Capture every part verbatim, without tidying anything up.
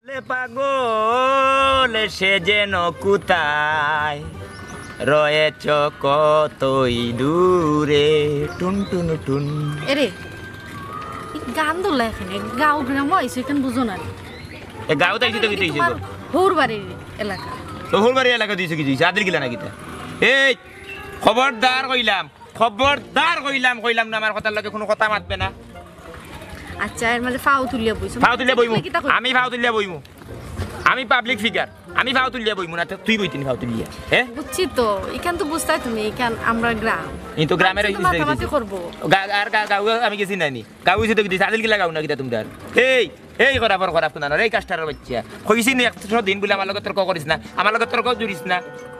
লে পাগল, সে যেন কোথায় রয়েছ কতই দূরে, টুন টুন টুন। এরে, এই গান দোলা এখানে, গাঁও গ্রাম আইছো, এখানে বুঝো না। এ গাঁও তো আইছি তো, কিতা অইছে গো? হউর বাড়ির এলাকা। তো হউর বাড়ির এলাকা দিছে, কিতা অইছে? আদিলকিলা না কিতা? এই, খবরদার কইলাম, খবরদার কইলাম, কইলাম না, আমার কথার লগে কুনু কথা মাতবে না। আচ্ছা, এর মাঝে ফাও তুলিয়া বইছো। ফাও তুলিয়া বইমু। কিতা কই? আমি ফাও তুলিয়া বইমু। আমি পাবলিক ফিগার। আমি ফাও তুলিয়া বইমু না, তো তুই বইতিনি ফাও তুলিয়া। হ্যাঁ? বুঝছি তো, ইখান তো বুঝতায় তুমি, ইখান আমরার গ্রাম। কিন্তু গ্রামের মানুষে তো ইসে মাতামাতি করবো। গা-, আর গা-, গাঁও আমি গেছি নানি। গাঁও অইছে তো কিতা অইছে, আদিলকিলা গাঁও না কিতা তুমরার? এই, এই খরাপর খরাপ কুনানর, এই কাস্টারর বাইচ্চা। কইছি নি একশো দিন বুলে আমার লগে তর্ক করিস না, আমার লগে তর্ক জুড়িস না।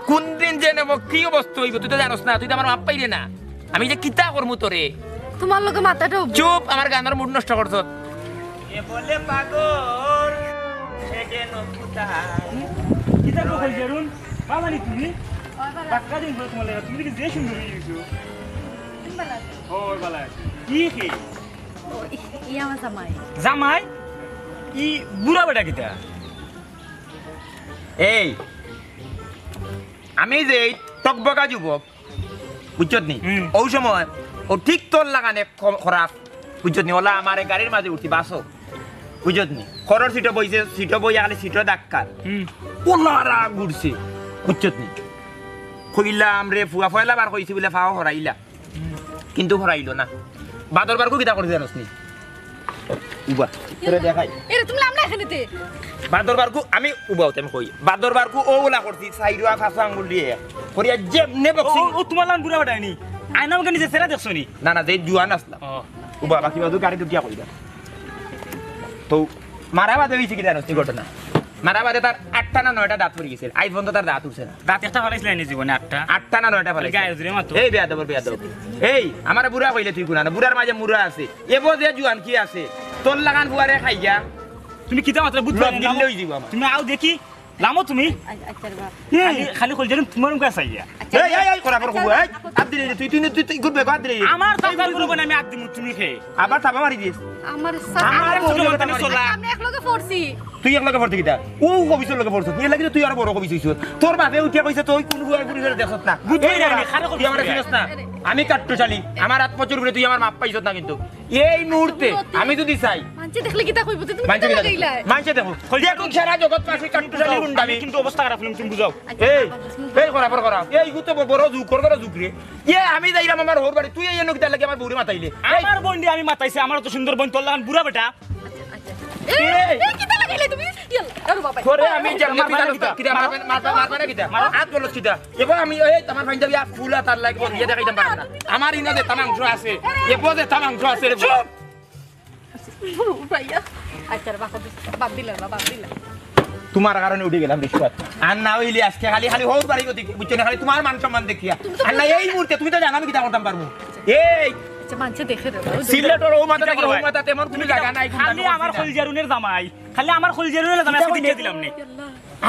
কুন দিন যে নেব, কি অবস্থা অইবো, তুই তো জানোস না, তুই তো আমার মাপ পাইরে না। আমি যে কিতা করমু তোরে? তুমার লগে মাতাটা উঠবো। চুপ, আমার গানর মুড নষ্ট করছস। এ বলে পাগল, সে যেন কোথায়। কিতা গো কই জারুন? বালা নি তুমি? বাক্কা দিন পরে তুমার লাগা, তুমি দেখি যে সুন্দর অইগেছো। ও, বালা আছি। কি হে? ও, ই, ই আমার জামাই। জামাই? ই বুড়া বেটা কিতা? এই, আমি যে এই টকবকা যুবক, বুঝছত নি? হুম। অউ সময় অউ ঠিক তোর লাখান এক খ-, খরাপ, বুঝছত নি? অলা আমার এক গাড়ির মাঝে উঠি বাসো, বুঝছত নি? খরর সিটো বইছে, সিটো বইয়া খালি সিটো ধাক্কা। হুম। অলা রাগ উঠছে, বুঝছত নি? কইলাম রে ফুয়া, পয়লা বার কইছি বুলে ফাও হরাইলা। কিন্তু হরাইলো না। বাদর বারকু কিতা করছে জানোস নি? উবা, তোরে দেখাই। এরে, তুমি লামলা এখানেতে। বাদর বারকু আমি উবাও, তে আমি কই। বাদর বারকু অউ অলা করছি, চাইরোয়া পাঁচো আঙ্গুল দিয়া। করিয়া যেমনে ও, boxing। ও, ও, তুমার লাখান বুড়া বেটায় নি। আয়না মুখে নিজে চেহারা দেখছো নি? না, না, যে জুয়ান আছলাম। ও। উবা, বাকি বাদু গাড়ি ঢুকিয়া কইলাম। তো মারা বাদে অইছে কিতা জানোস নি ঘটনা? মারা বাদে তার আটটা না নয়টা দাঁত পড়ি গেছে। আইজ পর্যন্ত তার দাঁত উঠছে না। দাঁত একটা ফালাইছিলা নি জীবনে, আটটা? আটটা না নয়টা ফালাইছে। গায়ে জুরে মাতো। এই বেয়াদবর বেয়াদব। এই, আমারে বুড়া কইলে তুই কুনানো? বুড়ার মাঝে মুড়া আছে। এবো যে জুয়ান কি আছে? তোর লাখান ফুয়ারে খাইয়া তুমি কিতা মাতরায় বুঝছো না? দিলে অই যাইবো আমার। তুমি আও দেখি, লামো তুমি। আ-, আচ্ছা রে বাপ। এই, খালি, খালি কইল জারুন তুমার মুখে চাইয়া। আচ্ছা, এই, এই, এই, করা পড়ো, আচ্ছা, এই, আচ্ছা, আত দিলে তুই, তুই, তুই, তুই, good boy, আত দিলে। আমার চাচার বউ না, আমি আত দিমু, তুমি কে? আবার থাবা মারি দিস। আমার আমার বউ ছোট হলে বোন, থাবা মারি দিস। আমরা একলগে পড়ছি। তুই একলগে পড়তে কিতা? ও কবিছর লগে পড়ছস। এর লাগি তো তুই আরো বড় কবিছ অইছস। তোর বাপে উঠিয়া কইছে তুই কুন বুয়া বুড়ি করে দেখছস না। বুঝলি এই না, না, আমি খারাপ কবিছ তুই আমার কইরা। চিনস না। আমি কাট্টুশালী। আমার আত পচর উপরে তুই আমার মাপ পাইছস না কিন্তু। এই মুহূর্তে আমি যদি চাই। মানষে দেখলে কিতা কইবো? তুমি মানষে কিতা কিতা লাগাইলা? মানষে দেখো। কই দেখো সারা জগৎ পাশে কাট্টুশালী গুন্ডা আমি। কিন্তু অবস্থা খারাপ অইলো, তুমি বুঝাও। আচ্ছা, এই, বাবা, এই করা, করা, করা। এই ইগু তো বড় জুক, কর, কর জুক রে। এ, আমি যাইরাম আমার হউর বাড়ি, তুই এই এনো কিতার লাগি আমার বউরে মাতাইলে? এই আমার বইনরে আমি মাতাইছি, আমার তো সুন্দর বইন, তোর লাখান বুড়া বেটা। আচ্ছা, আচ্ছা। এই, এই, এই, কিতা লাগাইলে তুমি? ইয়াল্লা, আরে বাবা। তোরে আমি যে আমার মারবা না কিতা? কিতা মারবা, মারবা, মারবা না কিতা? মারো। আত বলছ কিতা? এবার আমি এই আমার পাঞ্জাবি আত ফুলা তার লাগি বল দিয়া দেখাইতাম পারতাম না। আমার ইনো যে তামাংশ আছে, এ বউ যে তামাংশ আছে রে। চুপ! ভাইয়া। আচ্ছা, বাদ দিলা, বাদ দিলা। তোমার কারণে উঠি গেলাম রিশওয়াত। আর না অইলে আজকে খালি, খালি হউর বাড়ি গতি, বুঝছো না? খালি তোমার মান সম্মান দেখিয়া। তুমি তো আর না, এই মুহূর্তে তুমি তো জানো আমি কিতা করতাম পারমু। এই আচ্ছা, মানষে দেখে রে। সিলেটর ও মাথা দেখো, ও মাথা তেমন কোনো জায়গা নাই, খালি আমার কইল জারুনের জামাই, খালি আমার কইল জারুনের জামাই, আজকে কিতা দিয়া দিলাম নে।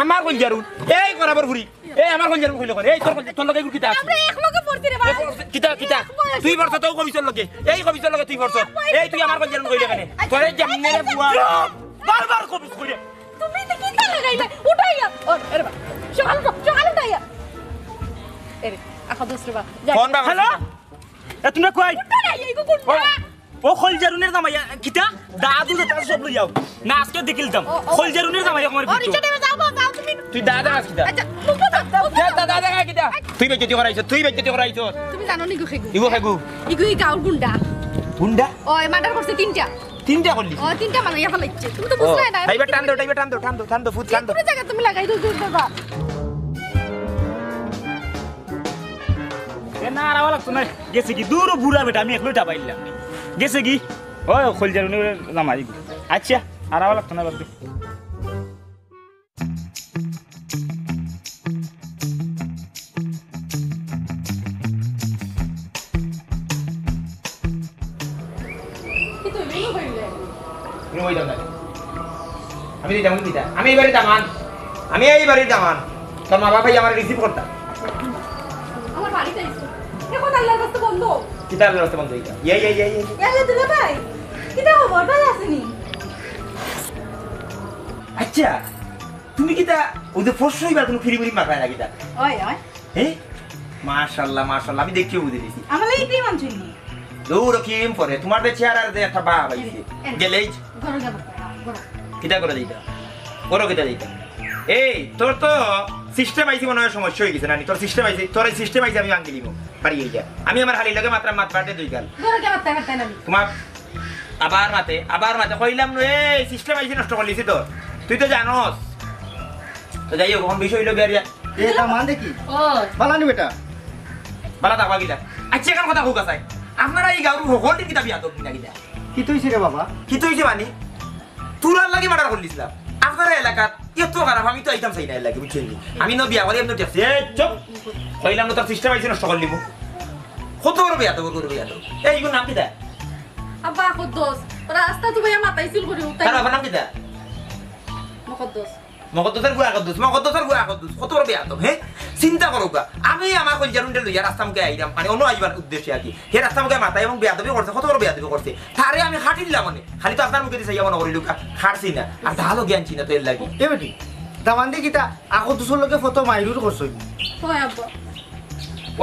আমার কইল জারুন, এই করাবর ঘুরি। এই আমার কইল জারুন কইল করে। এই তোর কইল, তোর লগে কিতা আছে? আমরা একলগে পড়ছি রে ভাই। কিতা, কিতা? তুই পড়ছস তো কবিছর লগে। এই কবিছর লগে তুই পড়ছস। এই তুই আমার কইল জারুন কইলে কেনে? তোরে যেমনে রে বুয়া। চুপ! বারবার কবিছ কইরে। তুমি তো কিতা লাগাইলা? উঠাইয়া। ও, আরে বাবা। সকাল উঠো, সকাল উঠাইয়া। এরে, আখা দোস রে বাবা। যা। ফোন বাবা। হ্যালো? এ, তোমরা কই? উঠো না, এই কুকুর। ও, ও কইল জারুনের জামাই, আ, কিতা? দাদু দাদা সব লই যাও। না, আজকে দেখিলতাম। ও, ও। কইল জারুনের জামাই আমার ও, ভিতর। রিক্সা ড্রাইভার, যাও, যাও, যাও, তুমি। তুই দাদা আস কিতা? আচ্ছা, মুখ বন্ধ, মুখ বন্ধ। দাদা, দাদা, কিতা? তুই বেজ্জতি করাইছস, তুই বেজ্জতি করাইছস। তুমি জানো নি গো খেগু? ইগো খেগু। ইগো ই গাঁওর গুন্ডা। গুন্ডা? ও, মার্ডার করছে তিনটা। তিনটা করলি? ও, তিনটা মারিয়া ফালাইছে। তুমি তো ও, বুঝলে না। ড্রাইভার টান দাও, ড্রাইভার টান দাও, টান দাও, টান দাও, ফুট টান দাও। পুরো জায়গা তুমি লাগাই দাও, দাও, দাও। এ না, আর আওয়া লাগতো না। গেছে কি? দূর বুড়া বেটা, আমি একলাই টাপাইলাম। গেছে কি? ও, কইল জারুনের জামাই। আচ্ছা, আর আওয়া লাগতো না, বাদ দে। তুমি ওই দাও না। আমি দিতাম, আমি দিতাম। আমি এই বাড়ির দামান। আমি এই বাড়ির দামান। তোর মা বাবাই আমার রিসিভ করতাম। আমার বাড়িতে আইছো। এখন আল্লাহর রাস্তা বন্ধ। কিতা আল্লাহর রাস্তা বন্ধ অইতা? ইয়া, ইয়া, ইয়া, ইয়া। ইয়া, ইয়া, দুলা ভাই। কিতা খবর? ভালো আছেনি? আচ্ছা, আচ্ছা, তুমি কিতা ওই যে ফস হইবার কোনো ফিরি মিরি মাখায় না কিতা? ওই, ওই। হ্যাঁ? মাশাআল্লাহ, মাশাআল্লাহ, আমি দেখিও বুঝে দিছি। আমার লাগি ইটাই মানছইন নি? দৌড় কি এম পরে, তোমার যে চেহারার যে একটা ভাব আইছে। এ, এ। গেলেই। ঘরো গিয়া বসো, ঘরো। কিতা করে দিতা? ঘরো কিতা দিতা? এই, তোর তো সিস্টেম আইছে মনে হয় সমস্যা হয়ে গেছে, নানি? তোর সিস্টেম আইছে, তোর এই সিস্টেম আইছে আমি ভাঙি দিব। বাড়ি গিয়া। আমি আমার হালির লগে মাত্র মাত পাঠে দুই গাল। ঘরো গিয়া মাত পাঠে নানি। তোমার আবার মাতে, আবার মাতে। কইলাম নু, এই সিস্টেম আইছে নষ্ট করলিছি তোর। তুই তো জানোস। তো যাই হোক, এখন বিষয় হইলো গিয়া এ, দামান দেখি। ও। বালা নি বেটা? বালা থাকবা কিলা? আচ্ছা, এখন কথা হোক আছে। আপনারা এই গাঁওর হকলটির কিতা বিয়া দব না কিতা? কিতা হইছে রে বাবা? কিতা হইছে মানে? তোরার লাগি মার্ডার করলিছিলাম। আপনারা এলাকাত এত খারাপ, আমি তো আইতাম চাই না এর লাগি, বুঝছেন নি? আমি ন বিয়া করি, এমনি উঠে আসছি। এই, চুপ। কইলাম না, তোর সিস্টেম আইছে নষ্ট করলিমু। কত বড় বেয়াদব, বড় বেয়াদব। এই, ইগুর নাম কিতা? আব্বা, আকদ্দস। রাস্তা তো ভাইয়া মাথায় সিল করে উঠাই। তার বাবার নাম কিতা? মকদ্দস। মকদ্দসর ফুয়া আকদ্দস, মকদ্দসর ফুয়া আকদ্দস, কত বড় বেয়াদব, হে? চিন্তা করো গা, আমি আমার কইলজার উন্ডে লইয়া রাস্তা মুখে আইরাম, মানে অন্য আইবার উদ্দেশ্যে আর কি। হে রাস্তা মুখে মাথায় এবং বেয়াদবি করছে, কত বড় বেয়াদবি করছে। তারে আমি খাটিলাম মানে, খালি তো আপনার মুখে দিছে, ইয়া মনে করিল গা, খাটছি না, আর তাহলে জ্ঞান চিনা তো এর লাগি। এ বেটি, দামান্দি কিতা আকদ্দসর লগে ফটো মাইরুর করছই? ওই আব্বা।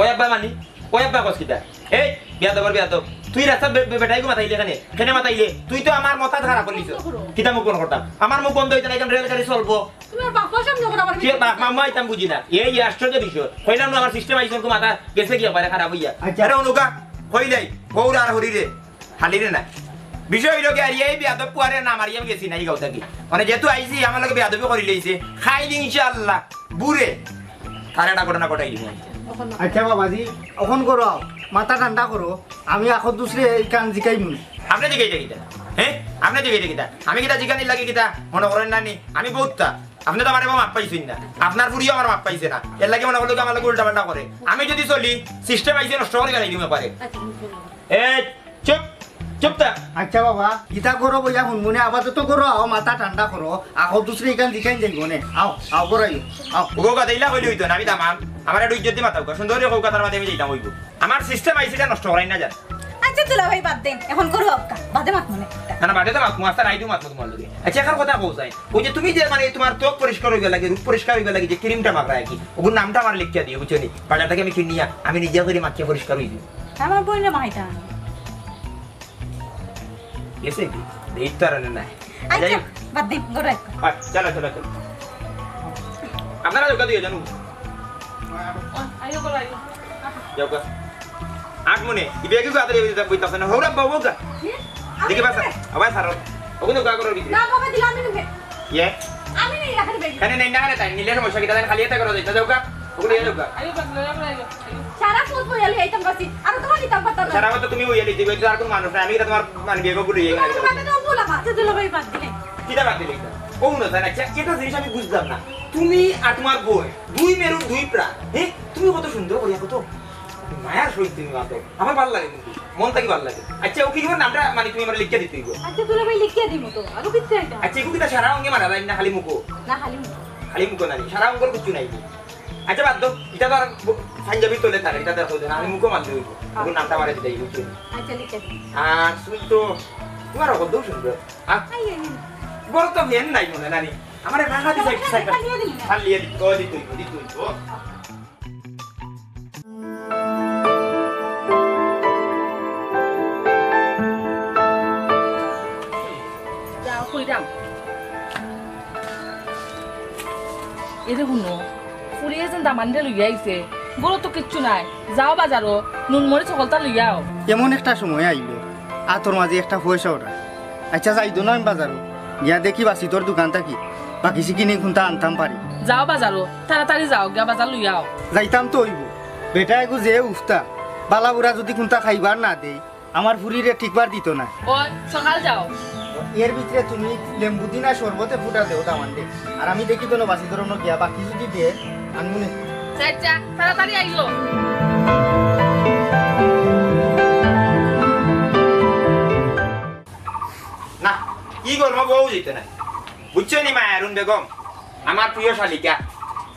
ওই আব্বা মানি? ওই আব্বা কস কিতা? এই, বেয়াদবর বেয়াদব। তুই রাস্তা বে-, বে-, বেটাইগু মাতাইলে কেনে? কেনে মাতাইলে? তুই তো আমার মাথা খারাপ করলিস। কিতা মুখ বন্ধ করতাম? আমার মুখ বন্ধ হইতে না, এখন রেলগাড়ি চলবো। তোমার বাপর সামনে করে আমার কি বাপ মামা আইতাম বুঝি না। এই আশ্চর্য বিষয়। কইলাম না আমার সিস্টেম আইছে, মাথা গেছে কি একবারে খারাপ হইয়া। আচ্ছা। আরে অনুকা, কইলাই, গৌর আর হরি রে। হালি রে না। বিষয় হইল কি, আর এই বেয়াদব পুয়ারে না মারি আমি গেছি না এই গাঁও থাকি। মানে যেহেতু আইছি, আমার লগে বেয়াদবি করি লইছে। খাইল ইনশাআল্লাহ, বুড়ে। তার একটা ঘটনা ঘটাই দিব। আচ্ছা বাবাজি, অখন করো, মাথা ঠান্ডা করো, আমি আকদ্দুসরে এই কান জিকাই মুনি। আপনি জিকাইতে কিতা? হ্যাঁ? আপনি জিকাইতে কিতা? আমি কিতা জিকানির লাগি কিতা? মনে করেন না নি? আমি বউততা। আপনি তো আমার এবার মাপ পাইছেন না। আপনার ফুরিও আমার মাপ পাইছে না। এর লাগি মনে করলো কি আমার লগে উল্টা পাল্টা করে। আমি যদি চলি, সিস্টেম আইছে নষ্ট করে গেলাই দিমু পারে। আচ্ছা, মুখ বন্ধ করো। এই, চুপ, চুপ থাক। আচ্ছা বাবা, ইতা করো বইয়া হুনমুনে, আপাতত করো, আও মাথা ঠান্ডা করো, আও দুসরে ইখান দিখান যাইব নে, আও, আও করাইও, আও। ওগো কথা ইলা কইলে হইতো না, আমি দামান, আমার একটু ইজ্জত দি মাতাও, সুন্দর করে কও, কথার মাঝে আমি যাইতাম হইব। আমার সিস্টেম আইছে, এটা নষ্ট করাই না যান। আচ্ছা দুলাভাই বাদ দেন, এখন করো আপকা, বাদে মাত মনে। না, না, বাদে তো মাত, মাস্টার আইডু মাত তোমার লগে। আচ্ছা, এখন কথা কও চাই, ওই যে তুমি যে মানে তোমার ত্বক পরিষ্কার হইবে লাগে, রূপ পরিষ্কার হইবে লাগে, যে ক্রিমটা মাখরা আর কি, ওগুর নামটা আমার লিখিয়া দিও, বুঝছো নি? বাজার থেকে আমি কিনিয়া, আমি নিজে করে মাখিয়া পরিষ্কার হইব। আমার বইনে মাইতা। গেছে কি? দেই তো আর আনে নাই। আচ্ছা, যাই হোক। বাদ দিন, গোড়ায়। আচ্ছা, চলো, চলো, চলো। আপনারা দোকান দিয়ে জানো? আইও, গোড়ায়। যাও গা। আট মনে, ইবে কি গাদরে বইতা বইতা আছে না? হৌরা বাবু গা। কি? দেখি বাসা, আবার সারো। ওগুলো গা করো ভিতরে। না, বাবা, দিলাম আমি নুকে। ইয়ে? আমি নেই, রাখেন ব্যাগ। এখানে নেই না, আরে তাই নিলে সমস্যা কি? তাহলে খালি এটা করো, যাও গা। ওগুলো ইয়ে যাও গা। আইও, বাস, লয়া, লয়া, লয়া। সারা ফুট বইয়া লই আইতাম বাসি। আর তোমার নিতাম পারতাম না। সারা তো তুমি বইয়া লইতে, তো আর কোন মানুষ নাই। আমি এটা তোমার মানে বিয়ে করবো, ইয়ে তোমার করে। বাবা তো বলা, বাচ্চা দুলাভাই বাদ দিলে। কিটা বাদ দিলে এটা? ও মনে হয় না, এটা জিনিস আমি বুঝলাম না। তুমি আর তোমার বই, দুই মেরুর দুই প্রাণ। হ্যাঁ? তুমি কত সুন্দর করিয়া কত মায়ার সহিত তুমি মাতো। আমার ভালো লাগে কিন্তু। মন থাকি ভালো লাগে। আচ্ছা, ও কি তোমার নামটা মানে তুমি আমার লিখিয়া দিতে হইব? আচ্ছা, দুলাভাই লিখিয়া দিমু তো। আর কিচ্ছু এটা। আচ্ছা, এগু কিটা সারা অঙ্গে মারা যায় না খালি মুখো? না, খালি মুখো। খালি মুখো না, সারা অঙ্গর কিছু নাই। আচ্ছা, বাদ দাও, এটা তো আর ব-, পাঞ্জাবির তলে থাকে, এটা দেখো না, আমি মুখো মারলে হইব। ওর নামটা মারা দিতে হইব, বুঝছো? আচ্ছা, লিখে দিন। আর তুমি তো, তোমার অত সুন্দর। আর আই, আই, আই। বড় তো ফ্যান নাই মনে নানি। আমার রাখা দিছে এক সাইড। খালি দিন। খালি দিতে হইব, দিতে হইব। যাও, কইরাম। এরে হুনো, ফুরিয়ে যেন দামানরে লইয়া আইছে, ঘরো তো কিচ্ছু নাই। যাও বাজারো, নুন মরিচ হকলতা লইয়া আও। এমন একটা সময় আইলো, আতর মাঝে একটা পয়সা ওরা। আচ্ছা, যাই দো না আমি বাজারো, গিয়া দেখি বাসিতর দোকান থাকি বাকি সিকিনি কুন্তা আনতাম পারি। যাও বাজারো, তাড়াতাড়ি যাও, গিয়া বাজার লইয়া আও। যাইতাম তো অইব, বেটা এগু যে উফতা, বালা বুড়া যদি কুন্তা খাইবার না দেই, আমার ফুরিরে ঠিকবার দিত না। ওই, সকাল যাও। এর ভিতরে তুমি লেম্বু দি না শরবতে ফুটা দেও দামানরে। আর আমি দেখি তো বাসি ধরনো গিয়া বাকি যদি দে, আনমুনে। আচ্ছা, তাড়াতাড়ি আইও। না, কি করবো বউ দিতে না। বুঝছো নি মায়ারুন বেগম? আমার প্রিয় শালিকা,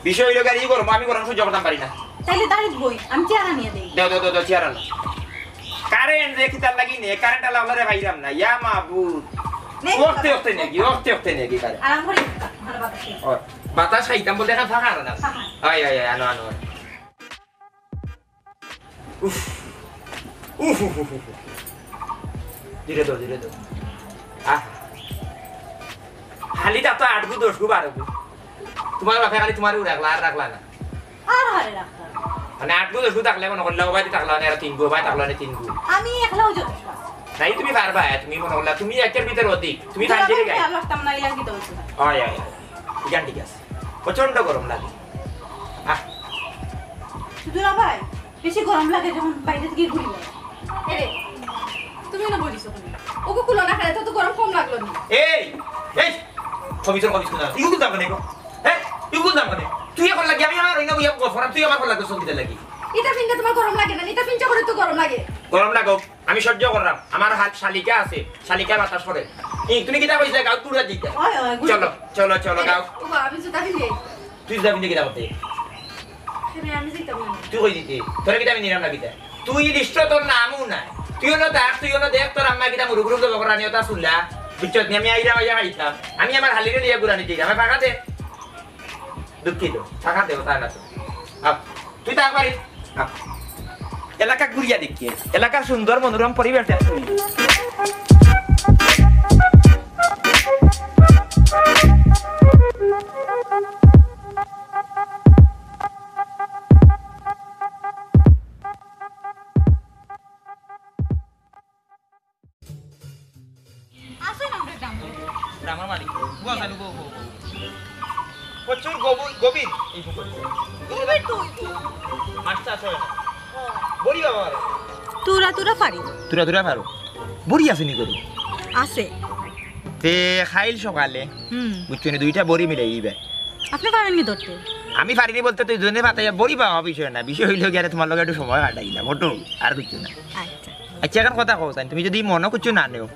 বিষয় হইল গিয়া, ই গরম, আমি গরম সহ্য করতাম পারি না। তাইলে দাঁড়িয়ে বই, আমি চেয়ার আনিয়ে দেই। দাও, দাও, দাও, দাও, চেয়ার আনো। কারেন্ট রে কিতার লাগি নে, কারেন্ট আলা হলে রে ভাইরাম না, ইয়া মাবুদ। নেই, ওখতে, ওখতে নেগি, ওখতে, ওখতে নেগি কারেন্ট। আরাম করে। ও, বাতাস খাইতাম বলতে এখন ফাঁকা আর না। হয়, হয়, হয়, আনো, আনো, আনো। উফ। উফ, উফ, উফ, উফ। ধীরে দো, ধীরে দো। আহ। খালি তা তো আট গু, দশ গু, বারো গু। তোমার বাপে খালি তোমার রাখলা, আর রাখলা না। আর হারে রাখতাম। মানে আট গু, দশ গু থাকলে মনে করলে, ও বাড়ি থাকলা না, এরা তিন গু, ও বাড়ি থাকলা না, তিন গু। আমি একলাও যথেষ্ট আছি। নাই, তুমি পারবা, তুমি মনে করলা, তুমি একের ভিতরে অধিক। তুমি দুলাভাই থাকলে গাই। খেয়াল রাখতাম না, ইলাম কিতা অইছে না। হয়, হয়, হয়। ইখান ঠিক আছে। প্রচণ্ড গরম লাগে। আহ। দুলাভাই, বেশি গরম লাগে যখন বাইরে থেকে ঘুরি যায়। এরে, তুমি না বলিস ওখানে। ওকে কুলো না খালে তো, তো গরম কম লাগলো না। এই, এই, কমিশন, কমিশন, তুই কুকুর দাম কেন? হ্যাঁ, তুই কুকুর দাম কেন? তুই এখন লাগি, আমি আমার অন্য বইয়া গফরা, তুই আমার লাগি সঙ্গীতে লাগি। এটা পিনতে তোমার গরম লাগে না, এটা পিনতে করে তো গরম লাগে। গরম লাগো, আমি সহ্য করলাম। আমার হাত শালিকা আছে, শালিকা বাতাস করে। এই, তুমি কিতা কইছিলে? গাউত গুড়া দিতে। হয়, হয়, গুড়া। চলো, চলো, চলো, এরে, গাও। ও বাবা, আমি জুতা পিনতে। তুই যাবি নাকি দাওয়াতে? কেনে আমি যাইতাম না। তুই কই দিতে? তোরে কিতা আমি নিলাম না কিতা? তুই লিস্টো তোর নামও নাই। তুই অনো দেখ, তুই অনো দেখ, তোর আম্মা কিতা মুরুগ মুরুগ দেবো করানি ওটা শুনলা। বুঝছত নি? আমি আইরা আইয়া খাইতাম। আমি আমার হালিরে লিয়া গুড়ানি দিই। আমার ফাঁকা দে। দুঃখিত। ফাঁকা দে, ওটা না তো। আপ, তুই তাক পারি। আপ। এলাকা ঘুরিয়া দেখি। এলাকার সুন্দর মনোরম পরিবেশ দেখ তুই। আসেন আমরা গ্রামে। গ্রামের মালিক। গো, গো, গো, গো। প্রচুর গভীর, গভীর এই পুকুর। গভীর তো অইবো। মাছ চাষ হয় না। ও। বড়ি বাবা আর। তুরা তুরা পারি। তুরা তুরা পারো। বড়ি আছে নি গরু? আছে। তে খাইল সকালে। হুম। বুঝছো নি, দুইটা বড়ি মিলাই দিবে। আপনি পারেননি ধরতে? আমি পারিনি বলতে তুই দুজনে পাতাইয়া বড়ি পাওয়া বিষয় না। বিষয় হইলো গিয়ে তোমার লগে একটু সময় কাটাইলাম, ওটো আর কিছু না। আচ্ছা। আচ্ছা, এখন কথা কও চাই, তুমি যদি মনো কিছু না নেও।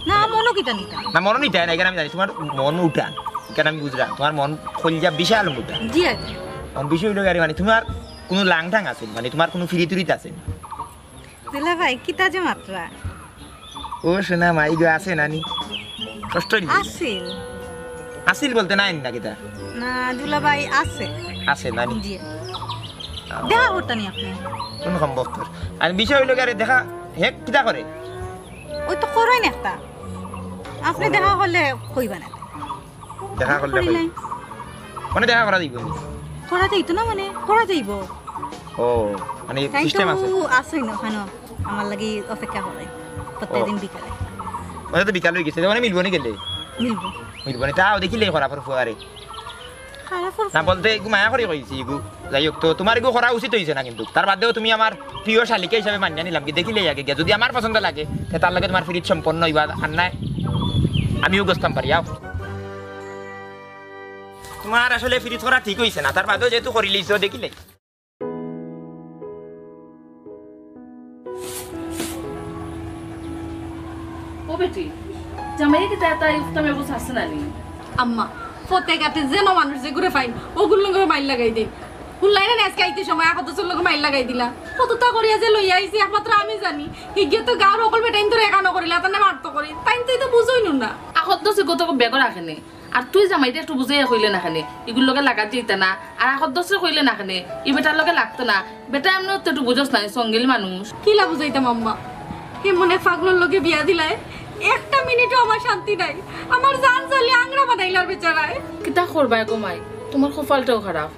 না, মনো কিতা নিতা? না, মনো নিতে হয় না, এখানে আমি জানি তোমার মন উঠান, এখানে আমি বুঝলাম তোমার মন খলিজা বিশাল উঠান। জি, আচ্ছা। এখন বিষয় হইলো গিয়ে মানে তোমার কোনো লাংটাং আছে, মানে তোমার কোনো ফিরিতুরিত আছে। দুলাভাই, কিতা যে মাতরা? ও সোনা মাই গো, আছে নানি? কষ্ট হইল? আছিল। আছিল বলতে নাই না কিতা? না, দুলাভাই আছে। আছে নানি? জি। আহ। দেখা করতানি আপনি। কোন কম বক্তর? আর বিষয় হইলো গিয়ে দেখা, হে কিতা করে? ওই তো করইন একটা। আপনি দেখা করলে কইবা না। দেখা করলে কই? মানে দেখা করা যাইব নি? করা যাইতো না মানে? করা যাইব। ও, মানে তাই সিস্টেম তো আছে? আছেই না ওখানে, আমার লাগি অপেক্ষা করে প্রত্যেকদিন ও। বিকালে। মানে তো বিকাল হয়ে গেছে, মানে মিলবো নি গেলে? মিলবো। মিলবো নি, তাও দেখিলে করা পড়বো আরে। খারাপ না বলতে এগু মায়া করি কইছি এগু। যাই হোক, তো তোমার এগু করা উচিত হইছে না কিন্তু। তার বাদেও তুমি আমার প্রিয় শালিকা হিসাবে মানিয়া নিলাম কি, দেখিলেই আগে গিয়া। যদি আমার পছন্দ লাগে, তে তার লগে তোমার ফিরিত সম্পন্ন হইবা, আর নাই আমিও গস্তাম পারি, আও। তোমার আসলে ফিরিত করা ঠিক হইছে না, তার বাদেও যেহেতু করি লইছো, দেখিলে। ও বেটি, জামাইয়ে কিতা তাই উফতা মেবুজ আছে না নি? আম্মা, ফতে গাতে যেন মানুষ যে ঘুরে ফাইন, ওগুর লগে মাইর লাগাই দেই। হুনলাই না আজকে আইতে সময় আহত চুর লগে মাইর লাগাই দিলা। কতটা করিয়া যে লইয়া আইছি একমাত্র আমি জানি। হিগে তো গাঁর অকল বেটাইন ধরে একানো করিলা, তানে মারতো করি। তাইন তো এটা বুঝইন না। আহত দোষে গত বেগর আখেনে। আর তুই জামাইটা একটু বুঝাইয়া কইলে না কেনে, ইগুর লগে লাগাত দিতা না, আর আকদ্দসরে কইলে না কেনে, ই বেটার লগে লাগতো না, বেটা এমনেও তো একটু বুঝস না, সঙ্গিল মানুষ। কিলা বুঝাইতাম আম্মা, হে মনে পাগলর লগে বিয়া দিলায়, একটা মিনিটও আমার শান্তি নাই, আমার জান জালি আংরা বানাইলার বেচারায়। কিতা করবায় গো মাই, তোমার কপালটাও খারাপ,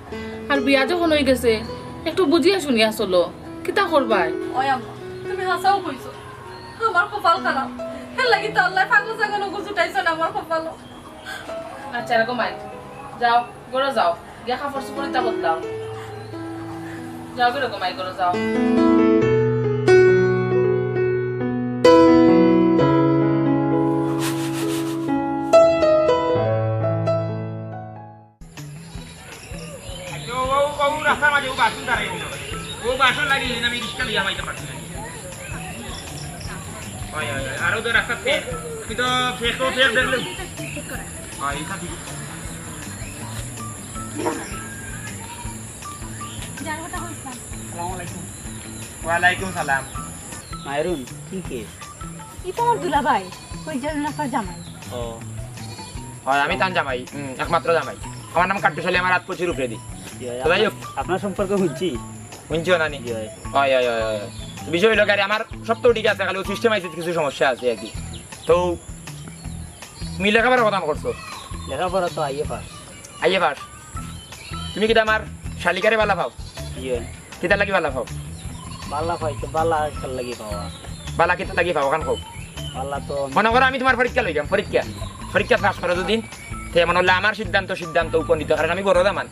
আর বিয়া যখন হই গেছে, একটু বুঝিয়া শুনিয়া চলো, কিতা করবায়? ওই আম্মা, তুমি হাছাউ কইছো, আমার কপাল খারাপ, এর লাগি তো আল্লায় পাগল ছাগল ওগু জুটাইছইন আমার কপালো। আচ্ছা, এরকম আয়। যাও, ঘরো যাও। গিয়া কাপড় চোপড় ইতা বদলাও। যাও, ঘরো ঘুমাই, ঘরো যাও। আচ্ছা, ও, ও, ও রাস্তার মাঝে ও বাসন দাঁড়াই দিল। ও বাসন লাগিয়ে আমি রিক্সা লিয়ে আমাইতে পারছি না। হয়, হয়, হয়। আরো তো রাস্তা ফের। তুই তো ফের তো ফের দেখলে। হয়, এটা ঠিক। আসসালামু আলাইকুম। ওয়ালাইকুম সালাম। মায়রুন, কি কে? ই তো আমার দুলাভাই, কই জানেন আপনার জামাই। ও। হয়, আমি তান জামাই, হুম, একমাত্র জামাই। আমার নাম কাট্টুশ আলী, আমার আত পঁচিশর উপরে দি। ইয়ে, তো যাই হোক। আপনার, আপনার সম্পর্কে শুনছি। শুনছো না নি? ইয়ে। হয়, হয়, হয়, হয়। বিষয় হইলো কি, আরে, আমার সব তো ঠিক আছে, খালি system আইছে, কিছু সমস্যা আছে আর কি। তো তুমি লেখাপড়া কত করছো? লেখাপড়া তো আইএ পাস। IA pass. তুমি কিতা আমার শালিকারে বালা পাও? ইয়ে। কিতা লাগি বালা পাও? বালা পাই তো, বালা কার লাগি পাওয়া? বালা কিতা লাগি পাও, অখান কও। বালা তো মনে করো আমি তোমার পরীক্ষা লইলাম, পরীক্ষা। পরীক্ষা পাস করো যদি, তে মনে হইলে আমার সিদ্ধান্ত, সিদ্ধান্ত উপনীত, কারণ আমি বড় দামান।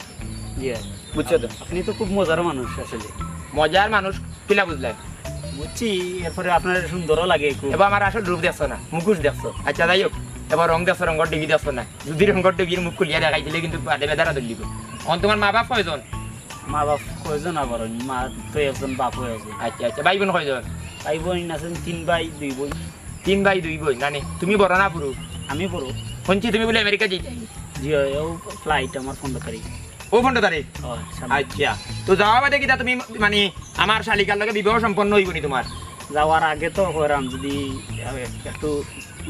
ইয়ে। বুঝছো তো? আপনি তো খুব মজার মানুষ আসলে। মজার মানুষ, কিলা বুঝলে? বুঝছি, এরপরে আপনার সুন্দরও লাগে খুব। এবার আমার আসল রূপ দেখছো না, মুখোশ দেখছো। আচ্ছা, যাই হোক, এবার রং দেখছো, রঙর ডিবি দেখছো না। যদি রঙর ডিবির মুখ খুলিয়া দেখাই দিলে কিন্তু বাদে বেদারা ধরলিব। এখন তোমার মা বাপ কয়জন? মা বাপ কয়জন আবার? ওই মা তো একজন, বাপও একজন। আচ্ছা, আচ্ছা, ভাই বোন কয়জন? ভাই বোন আছেন তিন ভাই, দুই বোন। তিন ভাই, দুই বোন, নানি? তুমি বড় না পুরু? আমি বড়। শুনছি তুমি বলে আমেরিকা যাইতে? জি, ওই, ও ফ্লাইট আমার পনেরো তারিখ। ও পনেরো তারিখ? ও, সামনে। আচ্ছা, তো যাওয়া বাদে কিতা তুমি, মানে, আমার শালিকার লগে বিবাহ সম্পন্ন হইব নি তোমার? যাওয়ার আগে তো কইরাম যদি, আহ, একটু,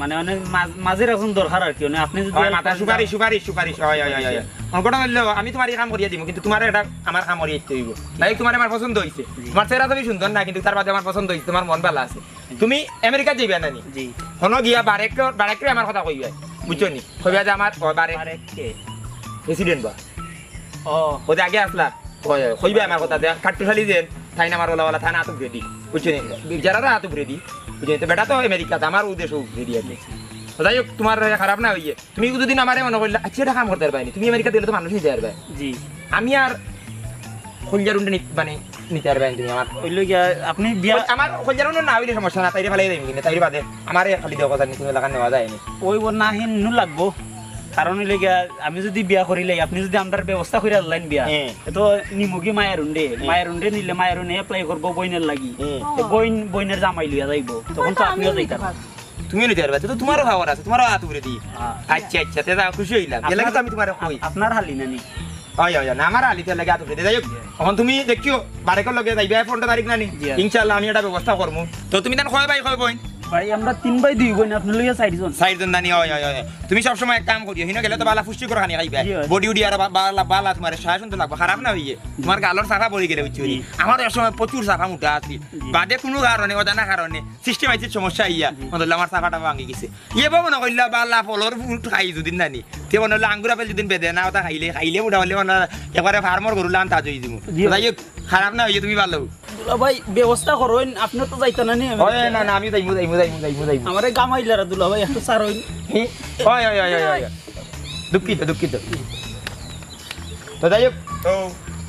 মানে, অনেক মাঝ-, মাঝের একজন দরকার আর কি, মানে, আপনি যদি হয়, help মাথা করেন সুপারিশ, যাও। সুপারিশ, সুপারিশ, হয়, হয়, হয়, হয়। অঙ্কটা হইলো আমি তোমার এই কাম করিয়া দিব, কিন্তু তোমার এটা আমার কাম করিয়া দিতে হইব। নাই, তোমার আমার পছন্দ হইছে। জি। তোমার চেহারা তুমি সুন্দর না, কিন্তু তার বাদে আমার পছন্দ হইছে, তোমার মন ভালো আছে। তুমি আমেরিকা যাইবা না নি? জি। হনো গিয়া বারেক, বারেকরে আমার কথা কইবা, বুঝছো নি? কইবা যে আমার, ও, বারেক। বারেক কে? প্রেসিডেন্ট বা? ও। ও যে আগে আসলা, ওই, ওই, কইবা আমার কথা, যে কাট্টুশ আলী যেন, তাইন আমার ওলা ওলা, তাইন আত উপরে দি, বুঝছো নি? যারা আত উপরে দি, বুঝছো নি? তো বেটা তো আমেরিকাত, আমার ও দেশ উপরে দি আর কি। তো যাই হোক, তোমার খারাপ না হইয়ে, তুমি যদি আমারে মনে করলে, আচ্ছা, এটা কাম করতে পারবায় নি, তুমি আমেরিকা গেলে তো মানুষ নিতে পারবায়। জি। আমি আর কলিজার উন্ডে নি-, মানে, নিতে পারবায় নি তুমি আমার। হইলো গিয়া, আপনি বিয়া ওই আমার কলিজার উন্ডে না হইলে সমস্যা না, তাইরে ফালাই দেবো কিন্তু, তাইরে বাদে আমারে খালি দেওয়া কথা নি, কোনো এলাকা নেওয়া যায় নি। ওই ওর না হিন নু লাগবো, কারণ হইলো গিয়া, আমি যদি বিয়া করিলাই, আপনি যদি আমরার ব্যবস্থা করে আনলেন বিয়া, হ্যাঁ। তো নিমুগি মায়ের উন্ডে, হ্যাঁ। মায়ের উন্ডে নিলে মায়ের উন্ডে apply করবো বইনের লাগি। হ্যাঁ। তো বইন, বইনের জামাই লইয়া যাইবো, তখন তো তো আপনিও আমিও যাইতাম। নিতে পারবো। তুমিও নিতে পারবা, তো তোমারও power আছে, তোমারও আত উপরে দি। হ্যাঁ। আচ্ছা, আচ্ছা, তে যাও, খুশি হইলাম। এর লাগি তো আপনার, আমি তোমার কই। আপনার হালি নানি? হয়, হয়, হয়, না, আমার হালি, তার লাগি আত উপরে দি। যাই হোক, এখন তুমি দেখিও, বারেকর লগে যাইবা পনেরো তারিখ নানি? জি, হ্যাঁ। ইনশাআল্লাহ, আমি এটা ব্যবস্থা করবো। তো তুমি তান কয় ভাই, কয় বইন? ভাই, আমরা তিন ভাই, দুই বইন, আপনি লইয়া চারজন। চারজন নানি, হয়, হয়, হয়। তুমি সবসময় এক কাম করিও, হিনো গেলে তো বালা পুষ্টিকর খানি খাইবা। জি, হয়। Body উডি আর বা-, বালা, বালা তোমার শাসন তো লাগবো, খারাপ না হইয়ে। জি। তোমার গালর চাকা পড়ি গেলে, বুঝছো নি? জি। আমার এক সময় প্রচুর চাকা মোটা আছি। জি। বাদে কোনো কারণে, অজানা কারণে, system আইছে সমস্যা আইয়া, জি। মনে হইলো আমার চাকাটা ভাঙি গেছে। ইয়ে বাবু না কইলা, বালা ফলর fruit খাই যদিন নানি। তে মনে হইলো আঙ্গুর আপেল যদিন বেদে না, ওটা খাইলে, খাইলে মোটা হইলে মনে হয় একবারে ফার্মর গরু লান তাজ হয়ে যাবো। জি। তো যাই হোক, খারাপ না হইয়ে তুমি ভালো। দুলা ভাই, ব্যবস্থা করইন, আপনি তো যাইতা না নি ওই, আমেরিকা? না, না, আমি যাইমু, যাইমু, যাইমু, যাইমু, যাইমু। আমারে গামাইলারা দুলা ভাই, একটু ছাড়ইন। হি? ওই, ওই, ওই, ওই, ওই, ওই। দুঃখিত, দুঃখিত। তো যাই হোক, তো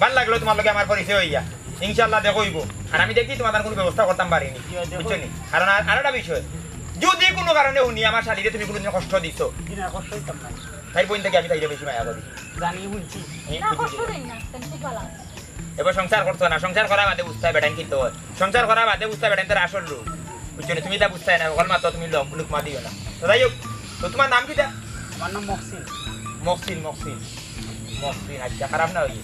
ভালো লাগলো তোমার লগে আমার পরিচয় হইয়া। ইনশাআল্লাহ দেখা হইবো। আর আমি দেখি তোমার কোনো ব্যবস্থা করতাম পারিনি। জি, জি। বুঝছো নি? কারণ আর, আর একটা বিষয়, যদি কোনো কারণে শুনি আমার শালিরে তুমি কোনোদিন কষ্ট দিছো, জি না, কষ্ট দিতাম না। তাই বইন থেকে আমি তাইরে বেশি মায়া করি। জানি, শুনছি। হুম, না, বুঝছি। কষ্ট দেই না, তাই খুব ভালো আছে। এবার সংসার করছো না, সংসার করা বাদে বুঝতে হবে বেটাইন কিন্তু হয়। সংসার করা বাদে বুঝতে হবে বেটাইন তোর আসল রূপ। বুঝছো নি? তুমি এটা বুঝতে না, ওখানে মাত্র তুমি লোক, লোক মা দিও না। তো যাই হোক, তো তোমার নাম কিতা? আমার নাম মহসিন। মহসিন, মহসিন। মহসিন, আচ্ছা, খারাপ না হইয়ে।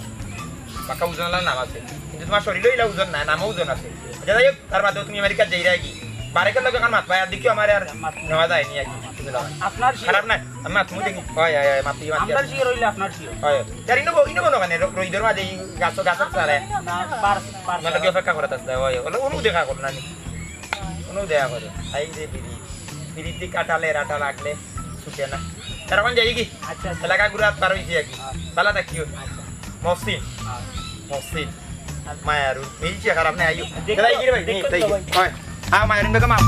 পাক্কা ওজনওয়ালা নাম আছে। কিন্তু তোমার শরীরও ইলা ওজন না, নামও ওজন আছে। আচ্ছা, যাই হোক, তার বাদেও তুমি আমেরিকাত যাইরায় কি? বারেকের লগে কার মাত পায়, আর দেখিও আমার আর নেওয়া যায়নি আর কি। আপনার শিওর। খারাপ না, আমি মাত তুমি দেখি। হয়, হয়, হয়, মাত, মাত। আপনার শিওর হইলে আপনার শিওর। হয়, হয়। তার ইনো ব-, ইনো বনো কেনে? র-, রইদর মাঝে এই গাছ, গাছের ছাড়ে। না, পার, পার। মানে কি অপেক্ষা করে আসলে? হয়, হয়। ওগুলো দেখা করো না নি? কোনো দেখা করে। এই যে বিড়ি, বিড়ির দিকে আটালে, আটা লাগলে ছুটে না। তার এখন যাই কি? আচ্ছা, আচ্ছা। এলাকা ঘুরে আর পার হইছি আর কি। আচ্ছা। ভালো থাকিও। আচ্ছা। মহসিন। আচ্ছা। মহসিন। মায়ারুন। মিলছে খারাপ না, আইও। দেখো, তাহলে এই কি রে ভাই? দেখো তাই তো কি? ভাই। হয়। হ্যাঁ, মায়ারুন বেগম আও।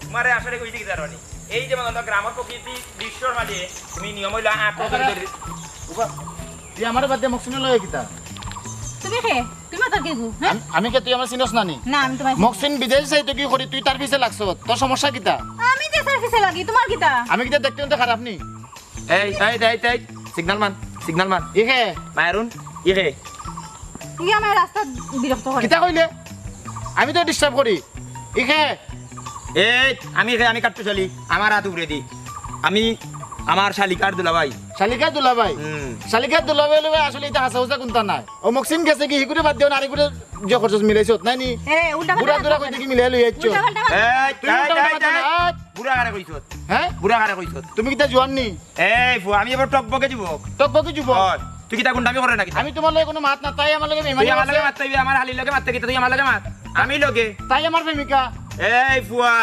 তোমারে আসলে কইছি কি জানো নি? এই যে মানে গ্রামের প্রকৃতি দৃশ্যর মাঝে তুমি নিয়ম হইলো আট বছর ধরে উবা, তুই আমার বাদ দে, মহসিনের লগে কিতা? তুমি কে? তুমি মাতার কে গো? হ্যাঁ? আমি, আমি কে, তুই আমার চিনস না নি? না, আমি তোমার মহসিন বিদেশ যাইতে কি করি, তুই তার পিছে লাগছ। তোর সমস্যা কিতা? আমি যে তার পিছে লাগি, তোমার কিতা? আমি কিতা দেখতে কিন্তু খারাপ নি? এই, এই, এই, এই, সিগন্যাল মান, সিগন্যাল মান। ইকে? মায়ারুন, ইকে? ইকে আমার রাস্তা বিরক্ত করে। কিতা কইলে? আমি তো ডিস্টার্ব করি। ইকে? এই, আমি ইকে, আমি কাট্টু শালি, আমার হাত উপরে দি। আমি আমার শালিকার দুলাভাই। শালিকার দুলাভাই। হুম। শালিকার দুলাভাই অইলে ভাই আসলে ইটা হাছা হুছা কুন্তা নায়। ও মকসিন গেছে গি, হিগুরে বাদ দেও না, আরেকগুরে যে খরচ মিলাইছত, নায় নি? এ, উল্টা পাল্টা বুড়া দুরা কথা কইতে কি মিলাই লইয়া আইছো? উল্টা পাল্টা কথা। এই, তুই এই, উল্টা এই, পাল্টা এই, কথা। বুড়া কারে কইছত? হ্যাঁ? বুড়া কারে কইছত? তুমি কিতা জোয়ান নি? এই ফুয়া, আমি এবার টকবকে যুবক। টকবকে যুবক? অয়। তুই কিতা গুন্ডামি করে নাকি? আমি তুমার লগে কুনু মাত না, তাই আমার লগে বেইমানি তুই আমার লগে করছে। মাত চাইবি, আমার হালির লগে মাত চাইবি, তুই আমার লগে মাত। আমি লগে। তাই আমার প্রেমিকা। এই ফুয়া,